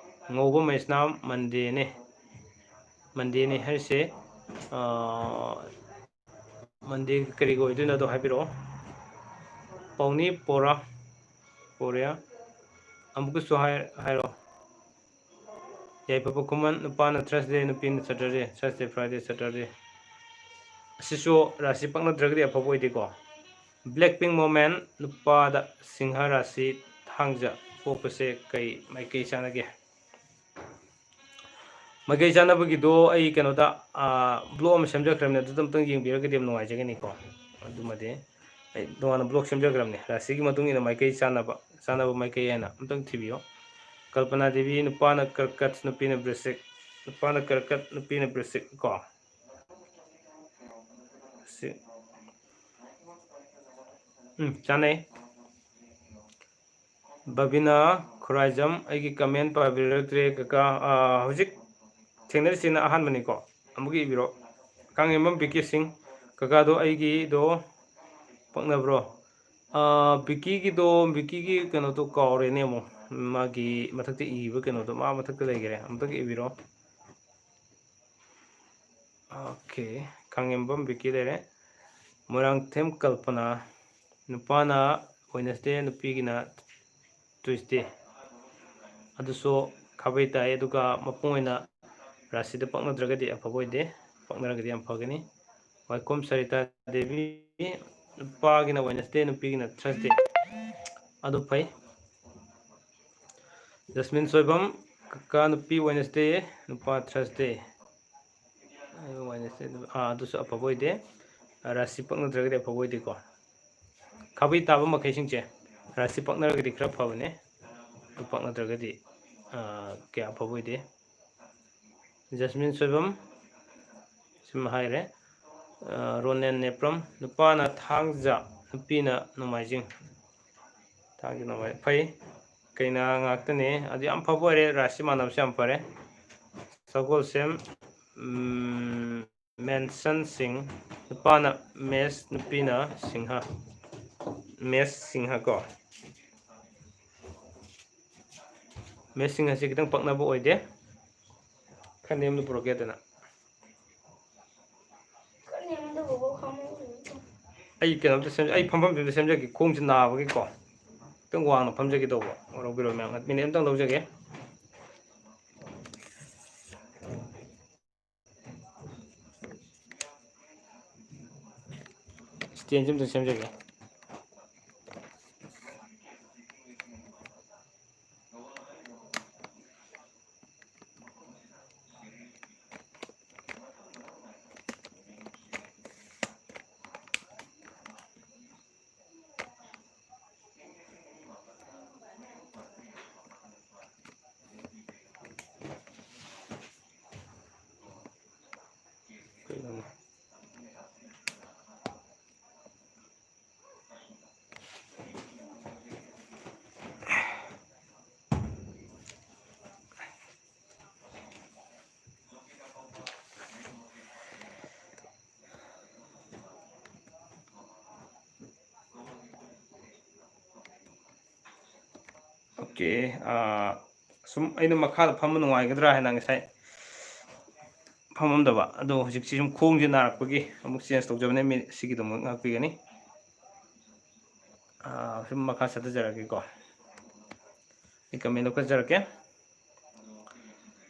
ꯉꯧꯕ ꯃꯩꯁꯅꯥꯝ Mondayꯅꯦ꯫ Mondayꯅꯦ ꯍꯥꯏꯔꯤꯁꯦ, ꯑꯥ, Monday ꯀꯔꯤꯒꯤ ꯑꯣꯏꯗꯣꯏꯅꯣ ꯑꯗꯣ ꯍꯥꯏꯕꯤꯔꯛꯑꯣ꯫ ꯄꯥꯎꯅꯤ ꯄꯣꯔꯥ, ꯄꯣꯔꯤꯌꯥ꯫ ꯑꯃꯨꯛꯀꯁꯨ ꯍꯥꯏ-, ꯍꯥꯏꯔꯛꯑꯣ꯫ ꯌꯥꯏꯐꯕ ꯈꯨꯃꯟ, ꯅꯨꯄꯥꯅ Thursday, ꯅꯨꯄꯤꯅ Saturday, Thursday, Friday, Saturday꯫ ꯑꯁꯤꯁꯨ ꯔꯥꯁꯤ ꯄꯛꯅꯗ꯭ꯔꯒꯗꯤ ꯑꯐꯕ ꯑꯣꯏꯗꯦꯀꯣ꯫ Blackpink Moment, ꯅꯨꯄꯥꯗ ꯁꯤꯡꯍ ꯔꯥꯁꯤ, ꯊꯥꯡꯖ ꯄꯣꯛꯄꯁꯦ ꯀꯩ ꯃꯥꯏꯀꯩ ꯆꯥꯟꯅꯒꯦ? ꯃꯥꯏꯀꯩ ꯆꯥꯟꯅꯕꯒꯤꯗꯣ ꯑꯩ ꯀꯩꯅꯣꯗ, ꯑꯥ, blog ꯑꯃ ꯁꯦꯝꯖꯈ꯭ꯔꯕꯅꯦ, ꯑꯗꯨꯗ ꯑꯝꯇꯪ ꯌꯦꯡꯕꯤꯔꯒꯗꯤ ꯌꯥꯝ ꯅꯨꯡꯉꯥꯏꯖꯒꯅꯤꯀꯣ꯫ ꯑꯗꯨꯃꯗꯤ ꯑꯩ ꯇꯣꯉꯥꯟꯅ blog ꯁꯦꯝꯖꯈ꯭ꯔꯕꯅꯦ, ꯔꯥꯁꯤꯒꯤ ꯃꯇꯨꯡ ꯏꯟꯅ ꯃꯥꯏꯀꯩ ꯆꯥꯟꯅꯕ, ꯆꯥꯟꯅꯕ ꯃꯥꯏꯀꯩ ꯍꯥꯏꯅ ꯑꯝꯇꯪ ꯊꯤꯕꯤꯌꯣ꯫ ꯀꯜꯄꯅꯥ ꯗꯦꯕꯤ, ꯅꯨꯄꯥꯅ ꯀꯔꯀꯠ, ꯅꯨꯄꯤꯅ ꯕ꯭ꯔꯤꯁꯤꯛ, ꯅꯨꯄꯥꯅ ꯀꯔꯀꯠ, ꯅꯨꯄꯤꯅ ꯕ꯭ꯔꯤꯁꯤꯛ ꯀꯣ꯫ ꯁꯤ, ꯎꯝ, ꯆꯥꯟꯅꯩ꯫ ꯕꯕꯤꯅꯥ ꯈꯨꯔꯥꯏꯖꯝ, ꯑꯩꯒꯤ comment ꯄꯥꯕꯤꯔꯛꯇ꯭ꯔꯦ ꯀꯀꯥ꯫ ꯑꯥ, ꯍꯧꯖꯤꯛ ꯊꯦꯡꯅꯔꯤꯁꯤꯅ ꯑꯍꯥꯟꯕꯅꯤꯀꯣ꯫ ꯑꯃꯨꯛꯀ ꯏꯕꯤꯔꯣ꯫ ꯀꯥꯡꯖꯦꯝꯕꯝ ꯕꯤꯀꯦ ꯁꯤꯡ, ꯀꯀꯥꯗꯣ ꯑꯩꯒꯤꯗꯣ ꯄꯛꯅꯕ꯭ꯔꯣ? ꯑꯥ, ꯕꯤꯀꯤꯒꯤꯗꯣ, ꯕꯤꯀꯤꯒꯤ ꯀꯩꯅꯣꯗꯣ ꯀꯥꯎꯔꯦꯅꯦ ꯑꯃꯨꯛ꯫ ꯃꯥꯒꯤ ꯃꯊꯛꯇ ꯏꯕ ꯀꯩꯅꯣꯗꯣ, ꯃꯥ ꯃꯊꯛꯇ ꯂꯩꯈꯔꯦ꯫ ꯑꯃꯨꯛꯇꯪ ꯏꯕꯤꯔꯣ꯫ OK, ꯀꯥꯡꯖꯦꯝꯕꯝ ꯕꯤꯀꯤ ꯂꯩꯔꯦ꯫ ꯃꯣꯏꯔꯥꯡꯊꯦꯝ ꯀꯜꯄꯅꯥ, ꯅꯨꯄꯥꯅ Wednesday, ꯅꯨꯄꯤꯒꯤꯅ Tuesday꯫ ꯑꯗꯨꯁꯨ ꯈꯥꯕꯩ ꯇꯥꯏ, ꯑꯗꯨꯒ ꯃꯄꯨꯡ ꯑꯣꯏꯅ ꯔꯥꯁꯤꯗ ꯄꯛꯅꯗ꯭ꯔꯒꯗꯤ ꯑꯐꯕ ꯑꯣꯏꯗꯦ, ꯄꯛꯅꯔꯒꯗꯤ ꯌꯥꯝ ꯐꯒꯅꯤ꯫ ꯋꯥꯏꯈꯣꯝ ꯁꯔꯤꯇꯥ ꯗꯦꯕꯤ, ꯅꯨꯄꯥꯒꯤꯅ Wednesday, ꯅꯨꯄꯤꯒꯤꯅ Thursday꯫ ꯑꯗꯨ ꯐꯩ꯫ ꯖꯁꯃꯤꯟ ꯁꯣꯏꯕꯝ, ꯀꯀꯥ ꯅꯨꯄꯤ Wednesday, ꯅꯨꯄꯥ Thursday꯫ ꯑꯩ Wednesday ꯅꯨꯃꯤꯠ, ꯑꯥ, ꯑꯗꯨꯁꯨ ꯑꯐꯕ ꯑꯣꯏꯗꯦ꯫ ꯔꯥꯁꯤ ꯄꯛꯅꯗ꯭ꯔꯒꯗꯤ ꯑꯐꯕ ꯑꯣꯏꯗꯦꯀꯣ꯫ ꯈꯥꯕꯩ ꯇꯥꯕ ꯃꯈꯩꯁꯤꯡꯁꯦ ꯔꯥꯁꯤ ꯄꯛꯅꯔꯒꯗꯤ ꯈꯔ ꯐꯕꯅꯦ꯫ ꯑꯗꯨ ꯄꯛꯅꯗ꯭ꯔꯒꯗꯤ, ꯑꯥ, ꯀꯌꯥ ꯑꯐꯕ ꯑꯣꯏꯗꯦ꯫ ꯖꯁꯃꯤꯟ ꯁꯣꯏꯕꯝ, ꯁꯤꯃ ꯍꯥꯏꯔꯦ꯫ ꯑꯥ, ꯔꯣꯅꯦꯟ ꯅꯦꯄ꯭ꯔꯝ, ꯅꯨꯄꯥꯅ ꯊꯥꯡꯖ, ꯅꯨꯄꯤꯅ ꯅꯣꯡꯃꯥꯏꯖꯤꯡ꯫ ꯊꯥꯡꯖ ꯅꯣꯡꯃꯥꯏꯖꯤꯡ꯫ ꯐꯩ꯫ ꯀꯩꯅꯥ ꯉꯥꯛꯇꯅꯦ꯫ ꯑꯗꯨ ꯌꯥꯝ ꯐꯕ ꯑꯣꯏꯔꯦ꯫ ꯔꯥꯁꯤ ꯃꯥꯟꯅꯕꯁꯦ ꯌꯥꯝ ꯐꯔꯦ꯫ ꯁꯒꯣꯜꯁꯦꯝ, ꯎꯝ, ꯃꯦꯟꯁꯟ ꯁꯤꯡ, ꯅꯨꯄꯥꯅ ꯃꯦꯁ, ꯅꯨꯄꯤꯅ ꯁꯤꯡꯍ꯫ ꯃꯦꯁ ꯁꯤꯡꯍ ꯀꯣ꯫ ꯃꯦꯁ ꯁꯤꯡꯍꯁꯤ ꯈꯤꯇꯪ ꯄꯛꯅꯕ ꯑꯣꯏꯗꯦ꯫ ꯈꯔ ꯅꯦꯝꯅ ꯄꯨꯔꯛꯀꯦꯗꯅ꯫ ꯑꯩ ꯀꯩꯅꯣꯝꯇ ꯁꯦꯝꯖ-, ꯑꯩ ꯐꯝꯐꯝꯗꯨ ꯑꯝꯇ ꯁꯦꯝꯖꯒꯦ꯫ ꯈꯣꯡꯁꯦ ꯅꯥꯕꯒꯤꯀꯣ꯫ ꯈꯤꯇꯪ ꯋꯥꯡꯅ ꯐꯝꯖꯒꯦ ꯇꯧꯕ꯫ ꯂꯧꯕꯤꯔꯣ ꯃꯌꯥꯝ꯫ ꯃꯤꯅꯤꯠ ꯑꯝꯇꯪ ꯂꯧꯖꯒꯦ꯫ ꯁ꯭ꯇꯦꯟꯁꯦ ꯑꯝꯇ ꯁꯦꯝꯖꯒꯦ꯫ ꯑꯣꯀꯦ, ꯑꯥ, ꯁꯨꯝ ꯑꯩꯅ ꯃꯈꯥꯗ ꯐꯝꯕ ꯅꯨꯡꯉꯥꯏꯒꯗ꯭ꯔꯥ ꯍꯥꯏꯅ ꯉꯁꯥꯏ ꯐꯝꯃꯝꯗꯕ, ꯑꯗꯣ ꯍꯧꯖꯤꯛꯁꯤ ꯁꯨꯝ ꯈꯣꯡꯁꯦ ꯅꯥꯔꯛꯄꯒꯤ ꯑꯃꯨꯛ ꯆꯦꯟꯖ ꯇꯧꯖꯕꯅꯦ꯫ ꯃꯤꯅꯤꯠ ꯁꯤꯒꯤꯗꯃꯛ ꯉꯥꯛꯄꯤꯒꯅꯤ꯫ ꯑꯥ, ꯁꯨꯝ ꯃꯈꯥ ꯆꯠꯊꯖꯔꯛꯀꯦꯀꯣ꯫ ꯑꯩ ꯀꯃꯦꯟ ꯂꯧꯈꯠꯆꯔꯛꯀꯦ꯫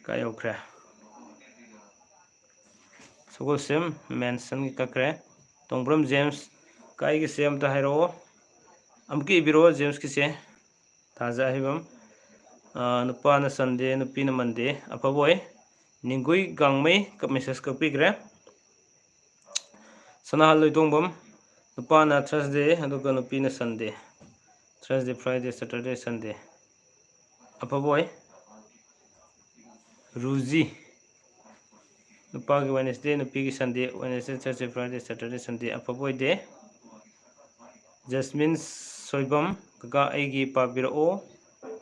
ꯀꯥꯏ ꯌꯧꯈ꯭ꯔꯦ? ꯁꯒꯣꯜꯁꯦꯝ ꯃꯦꯟꯁꯟꯒꯤ ꯀꯛꯈ꯭ꯔꯦ꯫ ꯇꯣꯡꯕ꯭ꯔꯝ ꯖꯦꯝꯁ, ꯀꯥꯏꯒꯤꯁꯦ ꯑꯝꯇ ꯍꯥꯏꯔꯛꯑꯣ꯫ ꯑꯃꯨꯛꯀ ꯏꯕꯤꯔꯛꯑꯣ ꯖꯦꯝꯁꯀꯤꯁꯦ꯫ ꯊꯥꯖ ꯑꯍꯩꯕꯝ, ꯑꯥ, ꯅꯨꯄꯥꯅ ꯁꯟꯗꯦ, ꯅꯨꯄꯤꯅ ꯃꯟꯗꯦ꯫ ꯑꯐꯕ ꯑꯣꯏ꯫ ꯅꯤꯡꯒꯨꯏ ꯒꯥꯡꯃꯩ ꯀꯞ ꯃꯦꯁꯦꯖ ꯀꯛꯄꯤꯈ꯭ꯔꯦ꯫ ꯁꯅꯥꯍꯜ ꯂꯣꯏꯇꯣꯡꯕꯝ, ꯅꯨꯄꯥꯅ ꯊꯔꯁꯗꯦ ꯑꯗꯨꯒ ꯅꯨꯄꯤꯅ ꯁꯟꯗꯦ꯫ ꯊꯔꯁꯗꯦ, ꯐ꯭ꯔꯥꯏꯗꯦ, ꯁꯇꯔꯗꯦ, ꯁꯟꯗꯦ꯫ ꯑꯐꯕ ꯑꯣꯏ꯫ ꯔꯨꯖꯤ, ꯅꯨꯄꯥꯒꯤ ꯋꯦꯅꯦꯁꯗꯦ, ꯅꯨꯄꯤꯒꯤ ꯁꯟꯗꯦ꯫ ꯋꯦꯅꯦꯁꯗꯦ, ꯊꯔꯁꯗꯦ, ꯐ꯭ꯔꯥꯏꯗꯦ, ꯁꯇꯔꯗꯦ, ꯁꯟꯗꯦ꯫ ꯑꯐꯕ ꯑꯣꯏꯗꯦ꯫ ꯖꯁꯃꯤꯟ ꯁꯣꯏꯕꯝ, ꯀꯀꯥ ꯑꯩꯒꯤ ꯄꯥꯕꯤꯔꯛꯑꯣ꯫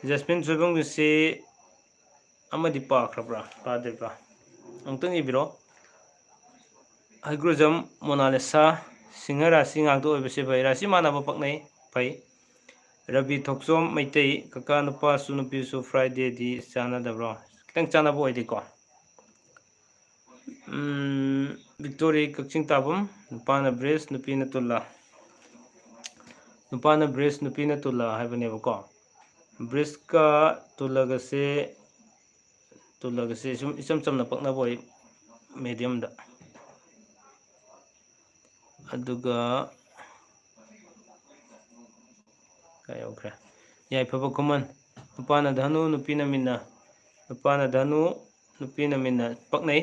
ꯖꯁꯃꯤꯟ ꯁꯣꯏꯕꯝꯒꯤꯁꯤ ꯑꯃꯗꯤ ꯄꯥꯈ꯭ꯔꯕ꯭ꯔꯥ ꯄꯥꯗ꯭ꯔꯤꯕ꯭ꯔꯥ? ꯑꯃꯨꯛꯇꯪ ꯏꯕꯤꯔꯣ꯫ ꯍꯩꯒ꯭ꯔꯨꯖꯝ ꯃꯣꯅꯥꯂꯤꯁꯥ, ꯁꯤꯡꯍ ꯔꯥꯁꯤ ꯉꯥꯛꯇ ꯑꯣꯏꯕꯁꯦ ꯐꯩ꯫ ꯔꯥꯁꯤ ꯃꯥꯟꯅꯕ ꯄꯛꯅꯩ, ꯐꯩ꯫ ꯔꯕꯤ ꯊꯣꯛꯆꯣꯝ ꯃꯩꯇꯩ, ꯀꯀꯥ ꯅꯨꯄꯥꯁꯨ ꯅꯨꯄꯤꯁꯨ Fridayꯗꯤ ꯆꯥꯟꯅꯗꯕ꯭ꯔꯣ? ꯈꯤꯇꯪ ꯆꯥꯟꯅꯕ ꯑꯣꯏꯗꯦꯀꯣ꯫ ꯎꯝ, ꯕꯤꯛꯇꯣꯔꯤ ꯀꯛꯆꯤꯡ ꯇꯥꯕꯝ, ꯅꯨꯄꯥꯅ ꯕ꯭ꯔꯤꯖ, ꯅꯨꯄꯤꯅ ꯇꯨꯂꯥ꯫ ꯅꯨꯄꯥꯅ ꯕ꯭ꯔꯤꯖ, ꯅꯨꯄꯤꯅ ꯇꯨꯂꯥ ꯍꯥꯏꯕꯅꯦꯕꯀꯣ꯫ ꯕ꯭ꯔꯤꯖꯀ ꯇꯨꯂꯥꯒꯁꯦ, ꯇꯨꯂꯥꯒꯁꯦ ꯁꯨꯝ ꯏꯆꯝ ꯆꯝꯅ ꯄꯛꯅꯕ ꯑꯣꯏ, mediumꯗ꯫ ꯑꯗꯨꯒ ꯀꯥꯏ ꯌꯧꯈ꯭ꯔꯦ? ꯌꯥꯏꯐꯕ ꯈꯨꯃꯟ, ꯅꯨꯄꯥꯅ ꯙꯅꯨ, ꯅꯨꯄꯤꯅ ꯃꯤꯟꯅ꯫ ꯅꯨꯄꯥꯅ ꯙꯅꯨ, ꯅꯨꯄꯤꯅ ꯃꯤꯟꯅ, ꯄꯛꯅꯩ꯫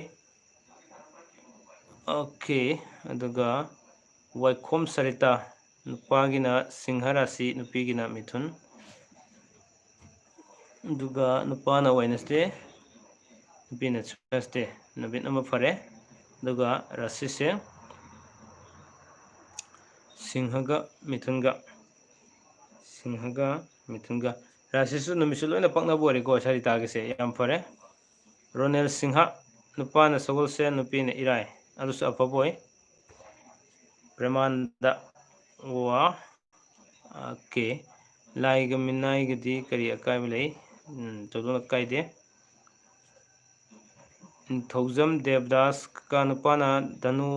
Okay, ꯑꯗꯨꯒ ꯋꯥꯏꯈꯣꯝ ꯁꯔꯤꯇꯥ, ꯅꯨꯄꯥꯒꯤꯅ ꯁꯤꯡꯍ ꯔꯥꯁꯤ, ꯅꯨꯄꯤꯒꯤꯅ ꯃꯤꯊꯨꯟ꯫ ꯑꯗꯨꯒ ꯅꯨꯄꯥꯅ Wednesday, ꯅꯨꯄꯤꯅ Thursday, ꯅꯨꯃꯤꯠ ꯑꯃ ꯐꯔꯦ꯫ ꯑꯗꯨꯒ ꯔꯥꯁꯤꯁꯦ ꯁꯤꯡꯍꯒ ꯃꯤꯊꯨꯟꯒ, ꯁꯤꯡꯍꯒ ꯃꯤꯊꯨꯟꯒ꯫ ꯔꯥꯁꯤꯁꯨ ꯅꯨꯃꯤꯠꯁꯨ ꯂꯣꯏꯅ ꯄꯛꯅꯕ ꯑꯣꯏꯔꯦꯀꯣ ꯁꯔꯤꯇꯥꯒꯤꯁꯦ, ꯌꯥꯝ ꯐꯔꯦ꯫ ꯔꯣꯅꯦꯜ ꯁꯤꯡꯍ, ꯅꯨꯄꯥꯅ ꯁꯒꯣꯜꯁꯦꯟ, ꯅꯨꯄꯤꯅ ꯏꯔꯥꯏ, ꯑꯗꯨꯁꯨ ꯑꯐꯕ ꯑꯣꯏ꯫ ꯄ꯭ꯔꯦꯃꯥꯅꯟꯗ, ꯋꯥ, okay꯫ ꯂꯥꯏꯒ ꯃꯤꯅꯥꯏꯒꯗꯤ ꯀꯔꯤ ꯑꯀꯥꯏꯕ ꯂꯩ? ꯎꯝ, ꯊꯣꯏꯗꯣꯛꯅ ꯀꯥꯏꯗꯦ꯫ ꯅꯤꯡꯊꯧꯖꯝ ꯗꯦꯕꯗꯥꯁ, ꯀꯀꯥ ꯅꯨꯄꯥꯅ ꯙꯅꯨ,